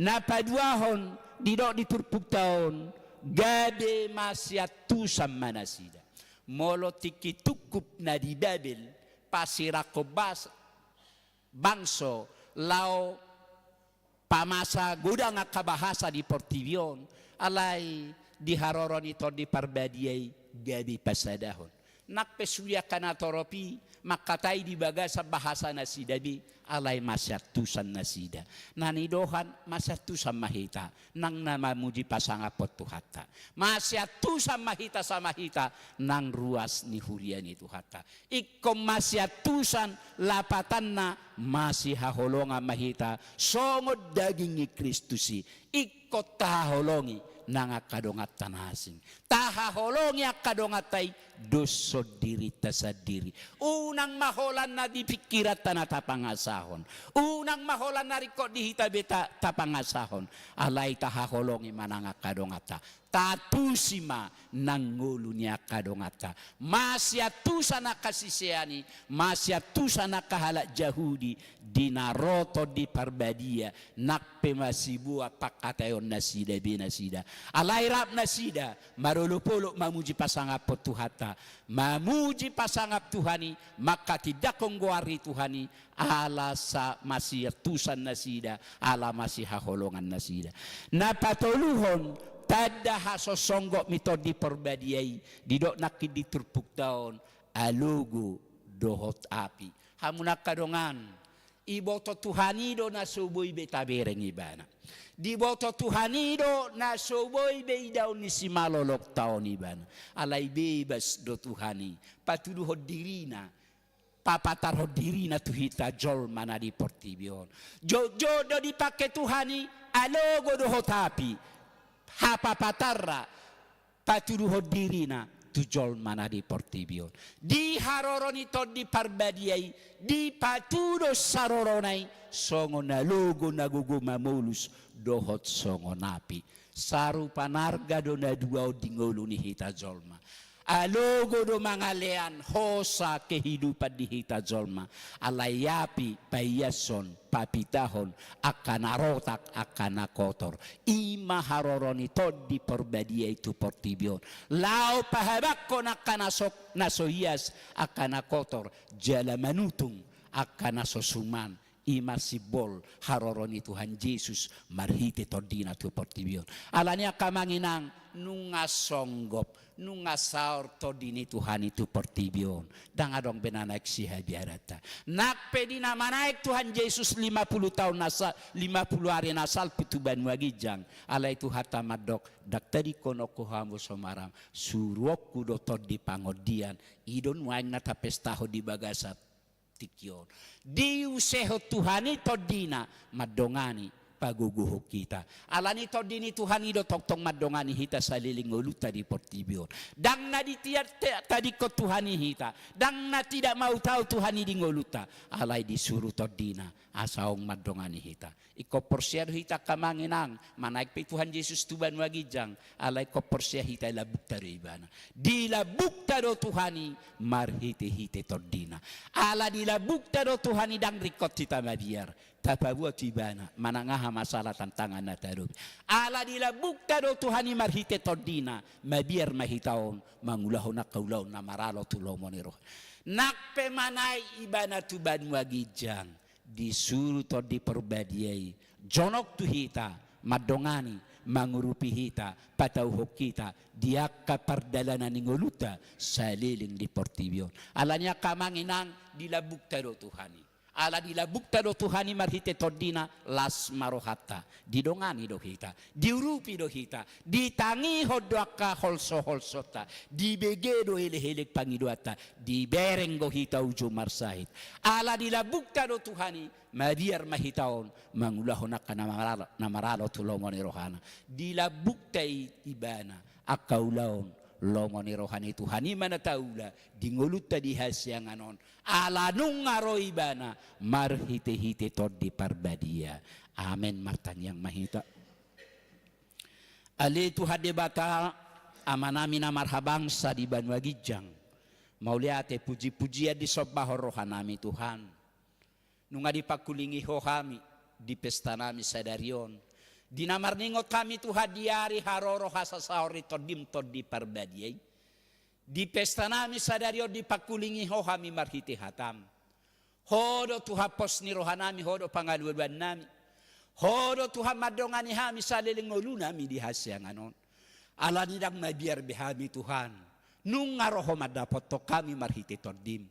Na paduahon didok di turpukta on. Gabe masiantusan ma nasida. Molo tingki tungkup na di Babel. Pasirangkon bas-, bangso. Laho pamasa godang angka bahasa di portibi on, alai di haroro ni Tondi Parbadia i gabe pasadahon. Nang pe sude angka na torop i mangkatai di bagasan bahasa nasida be, alai masiantusan nasida. Na nidohan masiantusan ma hita, nang na mamuji pasangaphon Tuhanta. Masiantusan ma hita sama hita, nang ruas ni huria ni Tuhanta. Ingkon masiantusan lapatanna masihaholongan ma hita songon daging ni Kristus i. Ingkon tahaholongi nang angka donganta na asing. Tahaholongi angka donganta i dos sondirinta sandiri. Unang ma holan na di pingkiranta na tapangasahon. Unang ma holan na ringkot di hita be ta-, tapangasahon. Alai tahaholongi ma nang angka donganta. Tatusi ma nang ngolu ni angka donganta. Masiantusan angka sisean i, masiantusan angka halak Jahudi, di na ro Tondi Parbadia, nang pe masibuan pangkataion nasida be nasida. Alai rap nasida, marolopolop mamuji pasangaphon Tuhanta, mamuji pasangap Tuhan i, mangkatindangkon goar ni Tuhan i, ala sa-, masiantusan nasida, ala masihaholongan nasida. Na patoluhon, tanda hasonggop ni Tondi Parbadia i, didok nangkin di turpukta on, alogo dohot api. Hamu na angka dongan, diboto Tuhan i do na so boi be tabereng ibana. Diboto Tuhan i do na so boi be idaon ni simalolongta on ibana. Alai bebas do Tuhan i, patuduhon dirina, papatarhon dirina tu hita jolma na di portibi on. Jotjot do dipangke Tuhan i, alogo dohot api, hapapatarna, patuduhon dirina tu jolma na di portibi on. Di haroro ni Tondi Parbadia i, dipatudos harorona i, songon alogo na gogo mamolus, dohot songon api. Sarupa na arga do na dua on di ngolu ni hita jolma. Alogo do mangalean hosa kehidupan di hita jolma. Alai api paiashon, papitahon, angka na rotak, angka na kotor. I ma haroro ni Tondi Parbadia i tu portibi on. Laho pahabangkon angka na so-, na so ias, angka na kotor. Jala manutung angka na so suman. I ma simbol haroro ni Tuhan Jesus marhite tondina tu portibi on. Alani angka amang inang, nunga songgop, nunga saor tondi ni Tuhan i tu portibi on. Ndang adong be na naeng sihabiaranta. Nang pe di na manaek Tuhan Jesus lima puluh taon na sa-, lima puluh ari na salpu tu banua ginjang. Alai Tuhanta mandok, ndang tadingkononku hamu so maram, suruonku do tondi pangondian. I do nuaeng na tapestahon di bagasan tingki on. Diusehon Tuhan i tondina mandongani pagogohon hita. Alani Tondi ni Tuhan i do tongtong mandongani hita saleleng ngolunta di portibi on. Ndang na ditiat tadingkon Tuhan i hita, ndang na tidak mau tahu Tuhan i di ngolunta. Alai disuru Tondina asa ong mandongani hita. Ingkon porsea do hita angka amang inang, manaek pe Tuhan Jesus tu banua ginjang, alai ingkon porsea hita, di lambungta do Ibana. Di lambungta do Tuhan i marhitehite Tondina. Ala di lambungta do Tuhan i, ndang ringkot hita mabiar, tapaboa tu Ibana manang aha masalah tantangan na tahadopi. Ala di lambungta do Tuhan i marhite Tondina, mabiar ma hita on mangulahon angka ulaon na maralo tu lomo ni roha. Nang pe manaek Ibana tu banua ginjang, disuru Tondi Parbadia i jonok tu hita, mandongani, mangurupi hita, patauhon hita di angka pardalanan ni ngolunta saleleng di portibi on. Alani angka amang inang, di lambungta do Tuhan i. Ala di lambungta do Tuhan i marhite Tondina, las ma rohanta. Didongani do hita, diurupi do hita, ditangihon do angka holsoholsonta, dibege do elengelean pangidoanta, dibereng do hita uju marsahit. Ala di lambungta do Tuhan i, mabiar ma hita on mangulahon angka na maralo, na maralo tu lomo ni rohana. Di lambungta i Ibana angka ulaon lomo ni roha ni Tuhan i ma na taula di ngolunta di hasiangan on. Ala nunga ro Ibana marhitehite Tondi Parbadia. Amen. Martangiang ma hita. Ale Tuhan Debata, Amanami na marhabangsa di banua ginjang, mauliate, pujipujian disombahon rohanami Tuhan. Nunga dipangkulingi Ho hami di pestanami sadari on, di na marningot hami Tuhan di ari haroro hasasaor ni Tondim, Tondi Parbadia i. Di pestanami sadari on dipangkulingi Ho hami marhite hataM. Ho do Tuhan pos ni rohanami, Ho do pangalualuannami. Ho do Tuhan mandongani hami saleleng ngolunami di hasiangan on. Alani ndang mabiar be hami Tuhan, nunga ro Ho mandapothon hami marhite TondiM.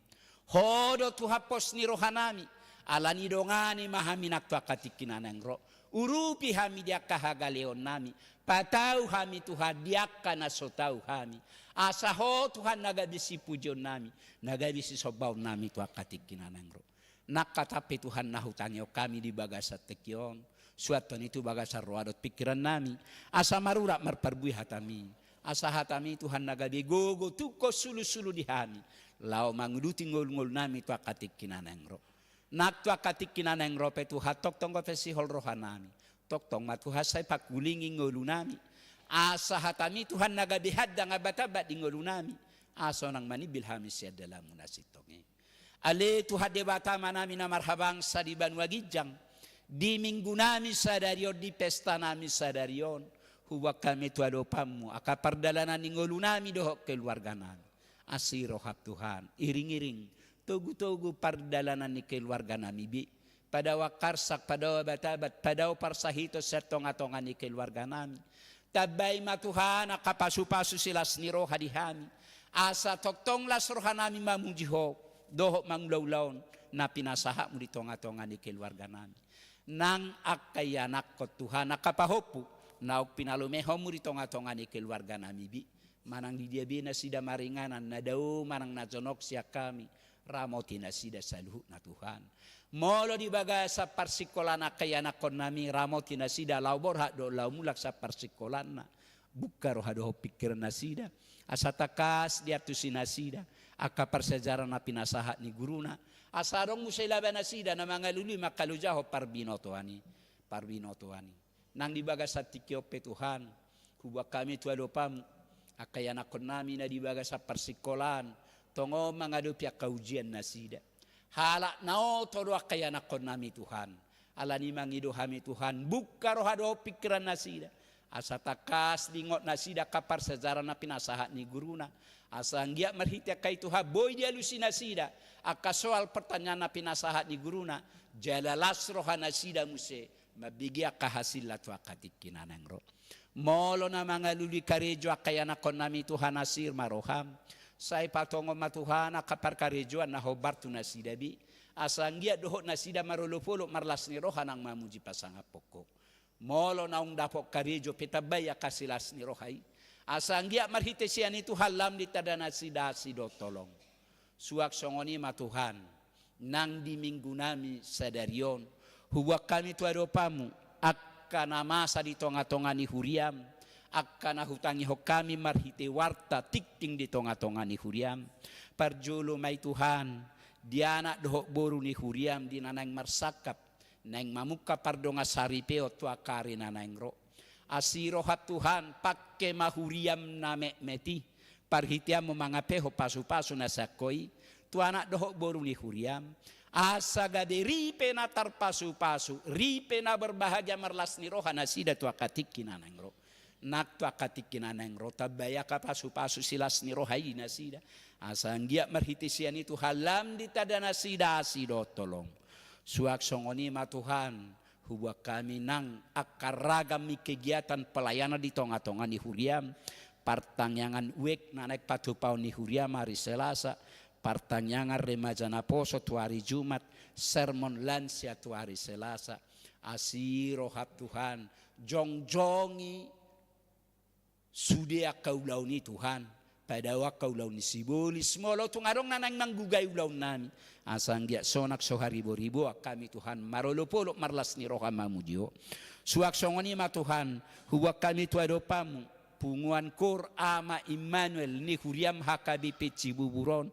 Ho do Tuhan pos ni rohanami, alani dongani ma hami nang tu angka tingki na naeng ro. Urupi hami di angka hagaleonnami, patau hami Tuhan di angka na so tau hami. Asa Ho Tuhan na gabe sipujionnami, na gabe sisombaonnami tu angka tingki na naeng ro. Nang hata pe Tuhan na hutangihon hami di bagasan tingki on, suanhon i tu bagasan roha dohot pingkirannami, asa marurat marparbue hataMi, asa hataMi Tuhan na gabe gogo tungkol sulusulu di hami, laho manguduti ngolungolunami tu angka tingki na naeng ro. Nang tu angka tingki na naeng ro pe Tuhan, tongtong dope sihol rohanami, tongtong ma Tuhan sai pangkulingi ngolunami, asa hataMi Tuhan na gabe handang ambatambat di ngolunami, asa unang manimbil hami sian dalanMu na sintong i. Ale Tuhan Debata Amanami na marhabangsa di banua ginjang, di minggunami sadari on, di pestanami sadari on, huboan hami tu adopanMu angka pardalanan ni ngolunami dohot keluarganami. Asi rohaM Tuhan, iringiring, togutogu pardalanan ni keluarganami be. Padao angka arsak, padao ambatambat, padao parsahiton sian tongatonga ni keluarganami. Tambai ma Tuhan angka pasupasu silas ni roha di hami, asa tongtong las rohanami mamuji Ho dohot mangula ulaon na pinasahatMu di tongatonga ni keluarganami. Nang angka ianakhon Tuhan, angka pahompu naung pinalumehonMu di tongatonga ni keluarganami be, manang di dia be nasida maringanan, na dao manang na jonok sian hami, ramoti nasida saluhutna Tuhan. Molo di bagasan parsingkolaan angka ianakhonnami, ramoti nasida laho borhat dohot laho mulak sian parsingkolaanna. Bungka roha dohot pingkiran nasida, asa tangkas diantusi nasida angka parsiajaran na pinasahat ni guruna, asa adong muse laba nasida na mangalului mangkalojahon parbinotoan i, parbinotoan i. Nang di bagasan tingki on pe Tuhan, huboan hami tu adopanMu angka ianakhonnami na di bagasan parsingkolaan, tongon mangadopi angka ujian nasida. Halak na oto do angka ianakhonnami Tuhan. Alani mangido hami Tuhan, bungka roha dohot pingkiran nasida, asa tangkas diingot nasida angka parsiajaran na pinasahat ni guruna, asa anggiat marhite angka i Tuhan boi dialusi nasida angka soal pertanyaan na pinasahat ni guruna, jala las roha nasida muse mambege angka hasilna tu angka tingki na naeng ro. Molo na mangalului karejo angka ianakhonnami Tuhan, asi ma rohaM, sai patongon ma Tuhan angka parkarejoan na hombar tu nasida be, asa anggiat dohot nasida marolopolop marlas ni roha nang mamuji pasangaphon Ho. Molo naung dapot karejo pe, tambai angka silas ni roha i, asa anggiat marhite sian i Tuhan lam ditanda nasida asi dohot holong. Suang songon i ma Tuhan, nang di minggunami sadari on, huboan hami tu adopanMu angka na masa di tonga-tonga ni huriam, angka na hutangihon hami marhite warta tingting di tonga-tonga ni huriam. Parjolo ma i Tuhan, di anak dohot boru ni huriam di na naeng marsangkap, naeng mamungka pardongansaripeon tu angka ari na naeng ro. Asi roham Tuhan, pangke ma huriam na metmet i, parhiteanmu mangampehon pasu-pasu na sian Ho i, tu anak dohot boru ni huriam, asa gabe ripe na tarpasu-pasu, ripe na berbahagia marlas ni roha nasida tu angka tingki na naeng ro. Nang tu angka tingki na naeng ro, tambai angka pasu-pasu silas ni roha i di nasida. Asa anggiat marhite sian i Tuhan lam ditanda nasida asi dohot holong. Suang songon i ma Tuhan, hubuat hami nang angka ragam ni kegiatan pelayanan di tonga-tonga ni huriam, partangiangan wijk na naeng patupaon ni huriam ari Selasa, partangiangan remaja naposo tu ari Jumat, sermon lansia tu ari Selasa. Asi roham Tuhan, jongjongi sude angka ulaon i Tuhan, padao angka ulaon ni sibolis, molo tung adong na naeng manggugai ulaonnami, asa anggiat sonang so hariboriboan hami Tuhan, marolop-olop marlas ni roha mamuji Ho. Suang songon i ma Tuhan, hubuat hami tu adopanmu, punguan kor Ama Immanuel ni huriam H K B P Cibubur on,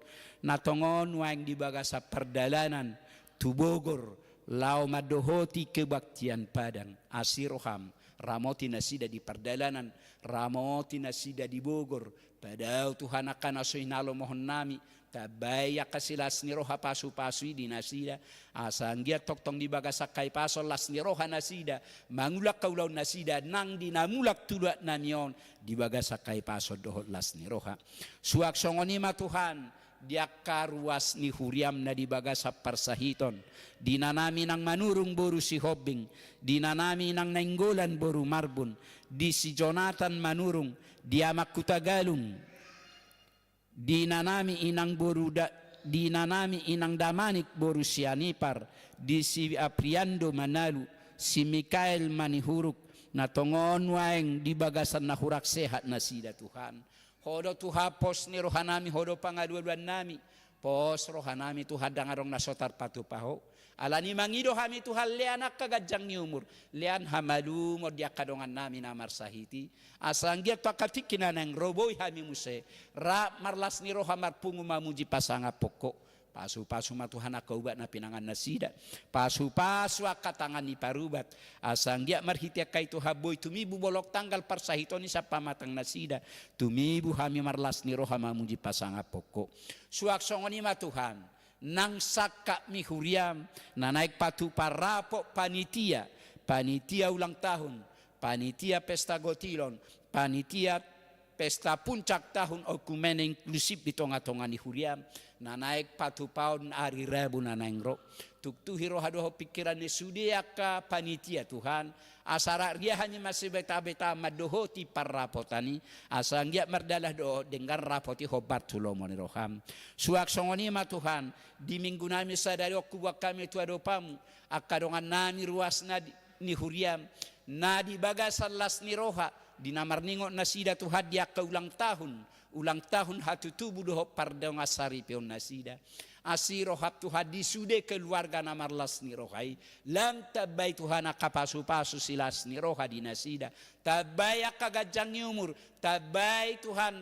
na tongon nuaeng di bagasan pardalanan tu Bogor, laho mandohoti kebaktian Padang. Asi roham, ramoti nasida di pardalanan, ramoti nasida di Bogor. Padao Tuhan angka na so hinalomohonnami, tambai angka silas ni roha pasu-pasu i di nasida, asa anggiat tongtong di bagasan hahipason las ni roha nasida, mangula angka ulaon nasida, nang di na mulak tu luat nami on, di bagasan hahipason dohot las ni roha. Suang songon i ma Tuhan, di angka ruas ni huriam na di bagasan parsahiton, di inanami nang Manurung boru Sihombing, di inanami nang Nainggolan boru Marbun, di si Jonatan Manurung, di Amak Hutagalung, di inanami inang boru da, di inanami inang Damanik boru Sianipar, di si Apriando Manalu, si Mikael Manihuruk, na tongon nuaeng di bagasan na hurang sehat nasida Tuhan. Ho do Tuhan pos ni rohanami, Ho do pangalualuannami. Pos rohanami Tuhan, ndang adong na so tarpatupa Ho. Alani mangido hami Tuhan, lean angka ganjang ni umur, lean hamalumon di angka dongannami na marsahit i. Asa anggiat tu angka tingki na naeng ro boi hami muse rap marlas ni roha marpungu mamuji pasangaphon Ho. Pasu-pasu ma Tuhan angka ubat na pinangan nasida. Pasu-pasu angka tangan ni parubat. Asa anggiat marhite angka i Tuhan boi tumibu bolon tanggal parsahiton i sian pamatang nasida. Tumibu hami marlas ni roha mamuji pasangaphon Ho. Suang songon i ma Tuhan, nang sangkap ni huriam na naeng patupa rapot panitia, panitia ulang tahun, panitia pesta gotilon, panitia pesta puncak tahun oikumene inklusif di tonga-tonga ni huriam, na naeng patupaon ari Rabu na naeng ro. Tuktuhi roha dohot pingkiran ni sude angka panitia Tuhan, asa rap ria hami masibeta-beta mandohoti parrapotan i, asa anggiat mardalan dohot denggan rapot i hombar tu lomo ni roham. Suang songon i ma Tuhan, di minggunami sadari on hubuat hami tu adopanmu angka dongannami ruas na di, ni huriam, na di bagasan las ni roha, di na marningot nasida Tuhan di angka ulang tahun, ulang tahun hatutubu dohot pardongansaripeon nasida. Asi roham Tuhan di sude keluarga na marlas ni roha i, lam tambai Tuhan angka pasu-pasu silas ni roha di nasida, tambai angka ganjang ni umur, tambai Tuhan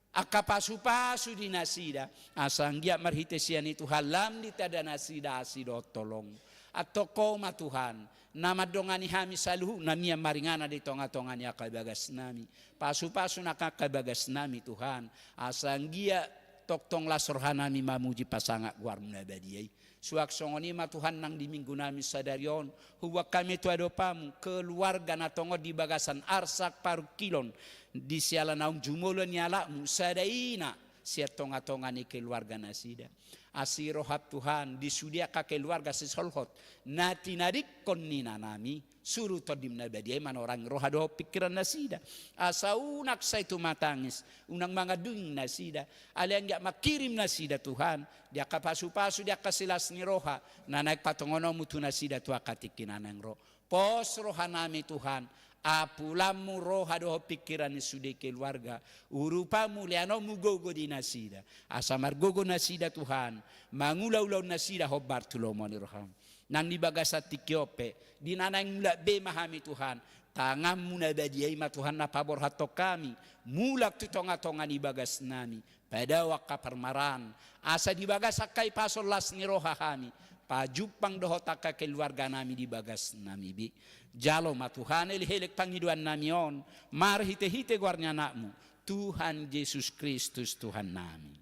angka pasu-pasu di nasida, asa anggiat marhite sian i Tuhan lam ditanda nasida asi dohot holong. Antong Ho ma Tuhan, na mandongani hami saluhutna mian maringanan di tonga-tonga ni angka bagasnami. Pasu-pasu nang angka bagasnami Tuhan, asa anggiat tongtong las rohanami mamuji pasangap goarmu na badia i. Suang songon i ma Tuhan, nang di minggunami sadari on, hubuat hami tu adopanmu keluarga na tongon di bagasan arsak parungkilon, di siala naung jumolo ni anakmu sada ina sian tonga-tonga ni keluarga nasida. Asi roham Tuhan, di sude angka keluarga sisolhot na tinadingkon ni inanami, suru Tondim na badia i manorangi roha dohot pingkiran nasida, asa unang sai tumatangis, unang mangandungi nasida, alai anggiat mangkirim nasida Tuhan di angka pasu-pasu, di angka silas ni roha na naeng patongononmu tu nasida tu angka tingki na naeng ro. Pos rohanami Tuhan, apulanmu roha dohot pingkiran ni sude keluarga, urupanmu, leanonmu gogo di nasida, asa margogo nasida Tuhan mangula ulaon nasida hombar tu lomo ni roham. Nang di bagasan tingki on pe, di na naeng mulak be ma hami Tuhan, tanganmu na badia i ma Tuhan na paborhathon hami, mulak tu tongatonga ni bagasnami, padao angka parmaraan, asa di bagasan hahipason las ni roha hami, pajumpang dohot angka keluarganami di bagasnami be. Jalo ma Tuhan, elek-elek pangidoannami on, marhite-hite goar ni Anakmu, Tuhan Jesus Kristus Tuhannami.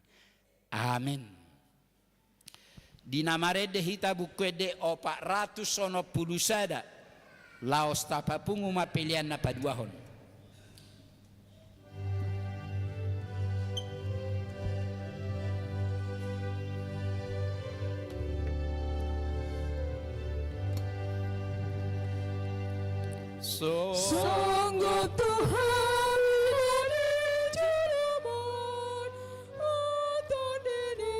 Amen. Di na marende hita Buku Ende opat ratus onom pulu sada, laos tapapungu ma pelean na paduahon. So- Songon tu hami na di joloan on, o Tondi ni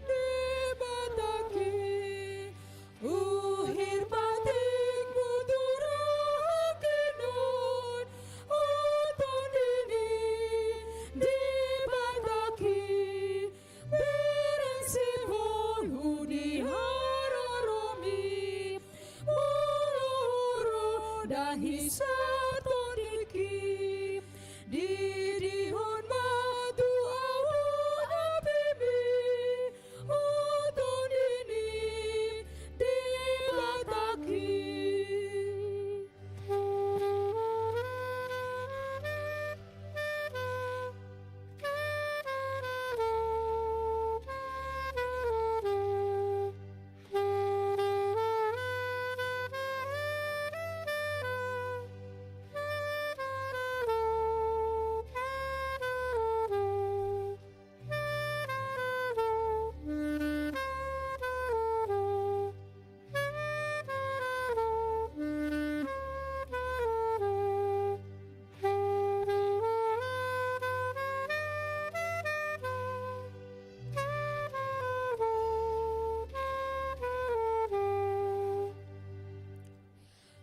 Debata King, uhir patikmu tu rohangki nuaeng, o Tondi ni Debata King, bereng sibul hu di haroromi, molo ro dahi satondingki, didihon ma tu ahu apimi, o Tondi ni Debata King.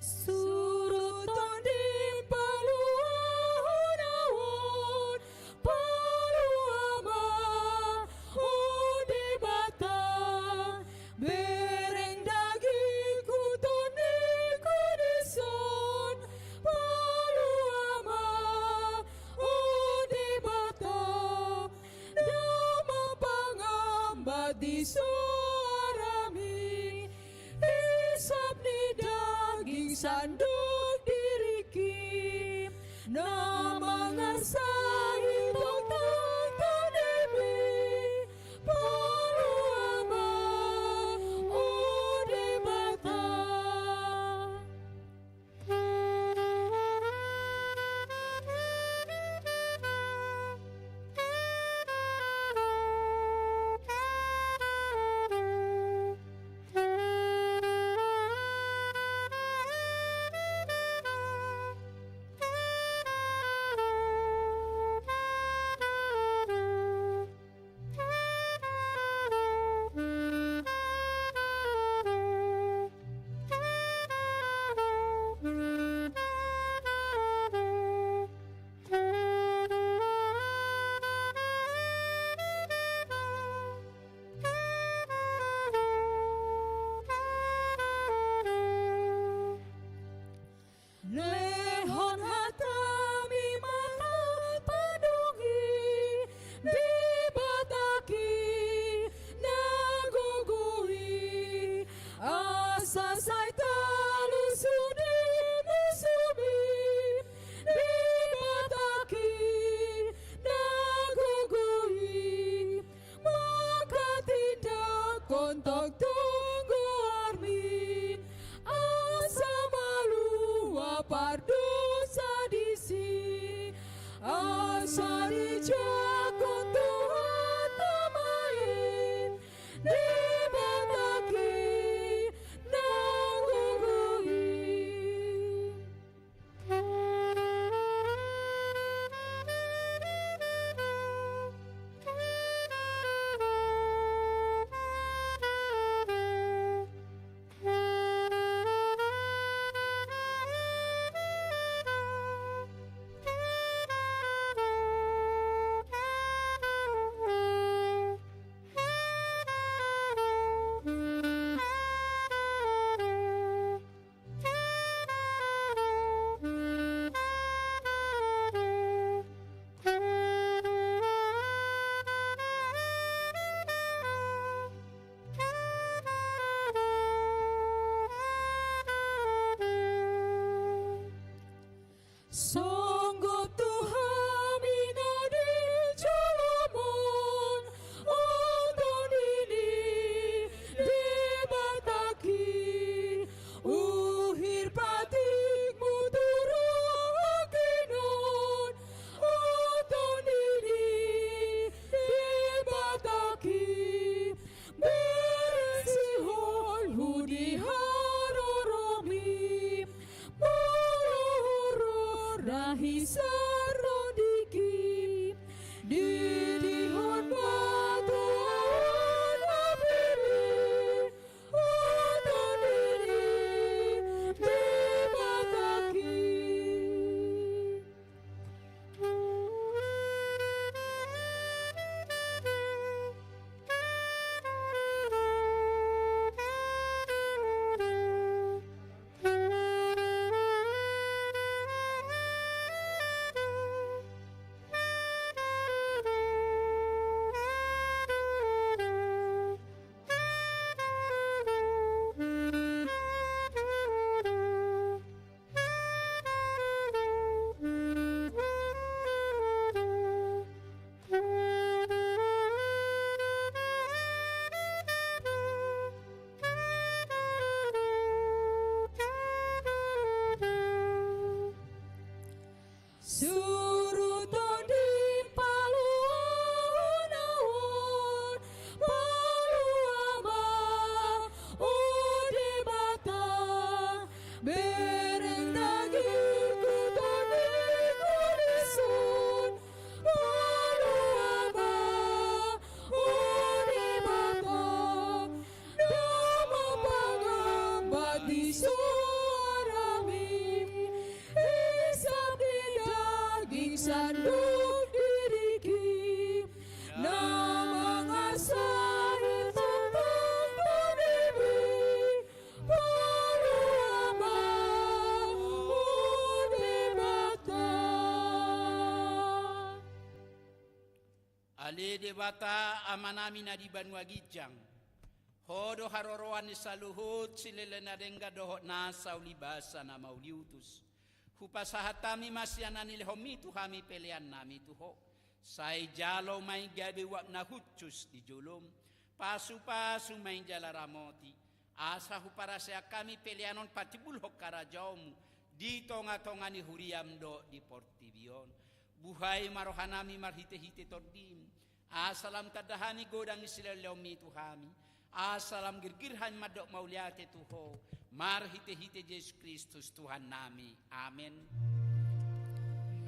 Surut tonding paluahon ahu on, palua ma, o Debata, bereng dagingku tondingku dison, palua ma, o Debata, damang pangambat di soarami, isap ni daging sandok diringki, na mangarsai tongtong tondimi, palua ma, o Debata. Songgop tu hami na di jolom on, o Tondi ni Debatangki, uhir patikmu tu rohangki on, o Tondi ni Debatangki, bersihon hu di haroromi, molo hurang hisaron diki, didihon ma tu ahu na pir i, o Tondi ni Debatangki. Suruton di paluahon ahu on, palua ma, o Debata, bereng dagingku, tondingku dison, palua ma, o Debata, na mapangambat di soarami, isap di daging sandok di diki, na mangasahon tongtong tondimi, palua ma, o Debata. Ale Debata Amanami na di banua ginjang, Ho do haroroan ni saluhut silele na denggan dohot nasa ulibasa na mauliutus. Hupasahat hami ma sian na nilehonMi tu hami peleannami tu Ho. Sai jalo ma i gabe uap na hushus di jolom. Pasupasu ma i jala ramoti, asa huparaseak hami pelean on patimbulhon harajaonMu di tongatonga ni huriaM dohot di portibi on. Buhai ma rohanami marhitehite TondiM, asa lam tanda hami godang ni silehonlehonMi tu hami, asa lam girgir hami mandok mauliate tu Ho, marhitehite Jesus Kristus Tuhannami. Amen.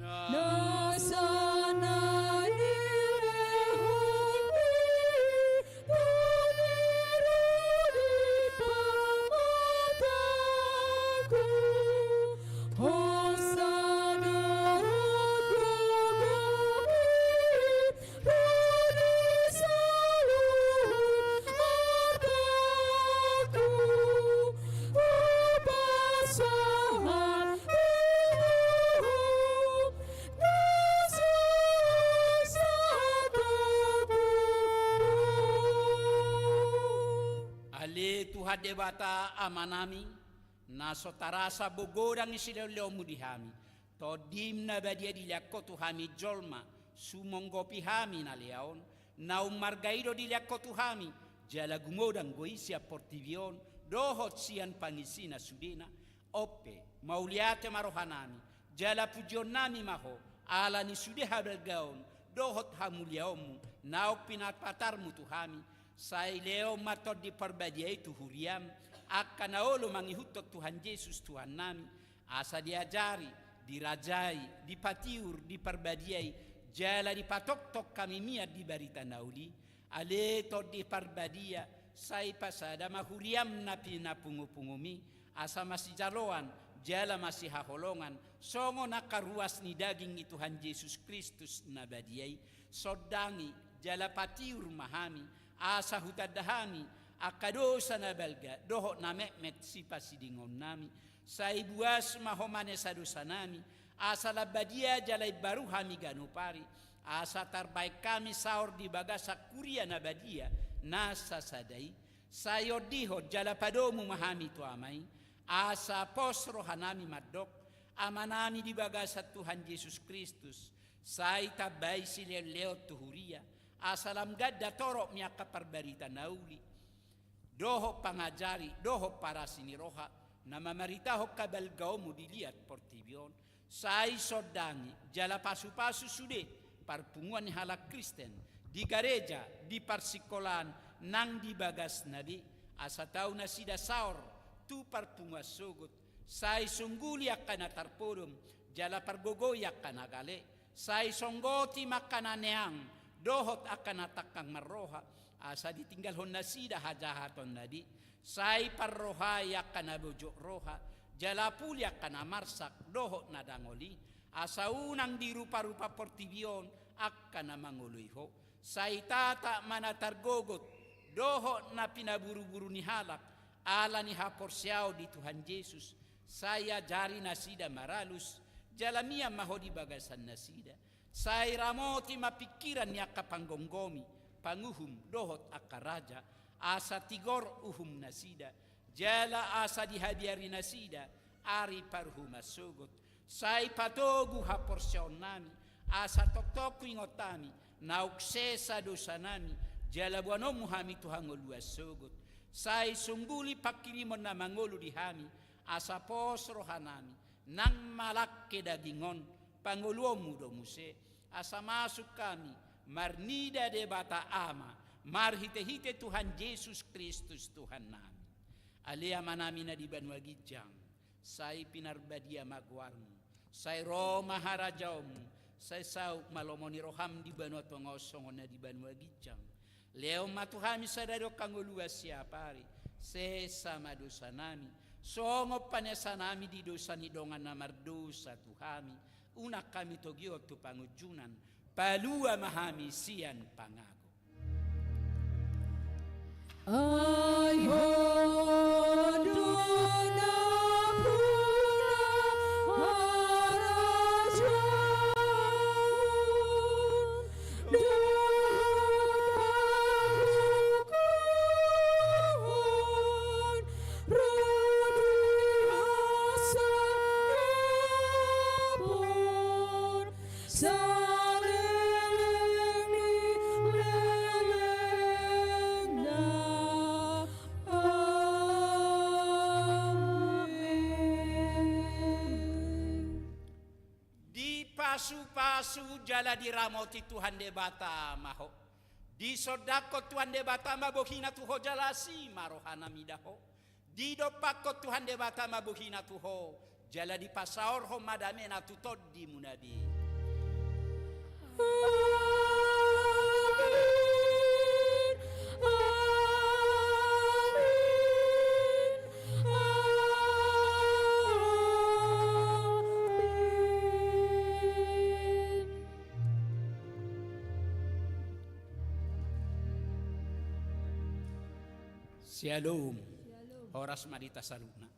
Na sana nilehonMi tu niru di pamatangku, hosana dohot gogoMi, Ale Tuhan Debata Amanami, na so tarasa godang ni silehonlehonMu di hami, TondiM na badia dilehon Ho tu hami jolma, sumonggopi hami na lea on, na ummarga i do dilehon Ho tu hami, jala gumodang do i sian portibi on, dohot sian pangisina sudena. On pe, mauliate ma rohanami, jala pujionnami ma Ho, ala ni sude habalgaon, dohot hamuliaonMu, naung pinapatarMu tu hami, sai lehon ma Tondi Parbadia i tu huriaM, angka na olo mangihuthon Tuhan Jesus Tuhannami, asa diajari, dirajai, dipatiur, diparbadiai, jala dipatongtong hami mian di barita na uli. Ale Tondi Parbadia, sai pasada ma huriaM na pinapungupunguMi, asa masijaloan, jala masihaholongan, songon angka ruas ni daging ni Tuhan Jesus Kristus na badia i, sondangi, jala patiur ma hami, asa hutanda hami, angka dosa na balga, dohot na metmet sipasidingonnami, sai buas ma Ho manesa dosanami, asa lam badia jala imbaru hami ganup ari, asa tarbahen hami saor di bagasan huria na badia, na sasada i, sai ondihon jala padomu ma hami tu Ama i, asa pos rohanami mandok, Amanami di bagasan Tuhan Jesus Kristus, sai tambai sileonleon tu huria, asa lam ganda torop ni angka parbarita na uli, dohot pangajari, dohot parasi ni roha, na mamaritahon habalgaonmu di liat portibi on, sai sondangi jala pasupasu sude parpunguan ni halak Kristen, di gareja, di parsingkolaan, nang di bagasna be, asa tau nasida saor tu parpunguan sogot, sai songguli angka na tarpodom, jala pargogoi angka na gale, sai songgoti ma angka na neang, dohot angka na tangkang marroha, asa ditinggalhon nasida hajahaton na be, sai parrohai angka na bojok roha, jala puli angka na marsak, dohot na dangol i, asa unang diruparupa portibi on angka na mangoloi ho, sai tata ma na targogot, dohot na pinaburuburu ni halak, ala ni haporseaon di Tuhan Jesus, sai ajari nasida maralus, jala mian ma ho di bagasan nasida, sai ramoti ma pingkiran ni angka panggomgomi, panguhum, dohot angka raja, asa tigor uhum nasida, jala asa dihabiari nasida ari paruhuman sogot, sai patogu haporseaonnami, asa tongtong huingot hami, naung sesa dosanami, jala boanonmu hami tu hangoluan sogot, sai songguli pangkirimon na mangolu di hami, asa pos rohanami, nang malangke daging on, pangoluonmu do muse, asa masuk hami, marnida Debata Ama, marhitehite Tuhan Jesus Kristus Tuhannami. Ale Amanami na di banua ginjang, sai pinarbadia ma goarmu, sai ro ma harajaonmu, sai saut ma lomo ni roham di banua tonga on songon na di banua ginjang. Lehon ma tu hami sadari on hangoluan siapari, sesa ma dosanami, songon panesanami di dosa ni dongan na mardosa tu hami, unang hami togihon tu pangunjunan, palua ma hami sian pangago. Ai Ho do nampuna harajaon dohot hagogoon, ro di hasangapon saleleng ni lelengna. Amen. Dipasupasu jala diramoti Tuhan Debata ma ho. Disondangkon Tuhan Debata ma bohina tu ho jala asi ma rohana mida ho. Didompakkon Tuhan Debata ma bohina tu ho, jala dipasaorhon ma damena tu tondimuna be. Amin. Amin. Syalom. Horas ma di hita saluhutna.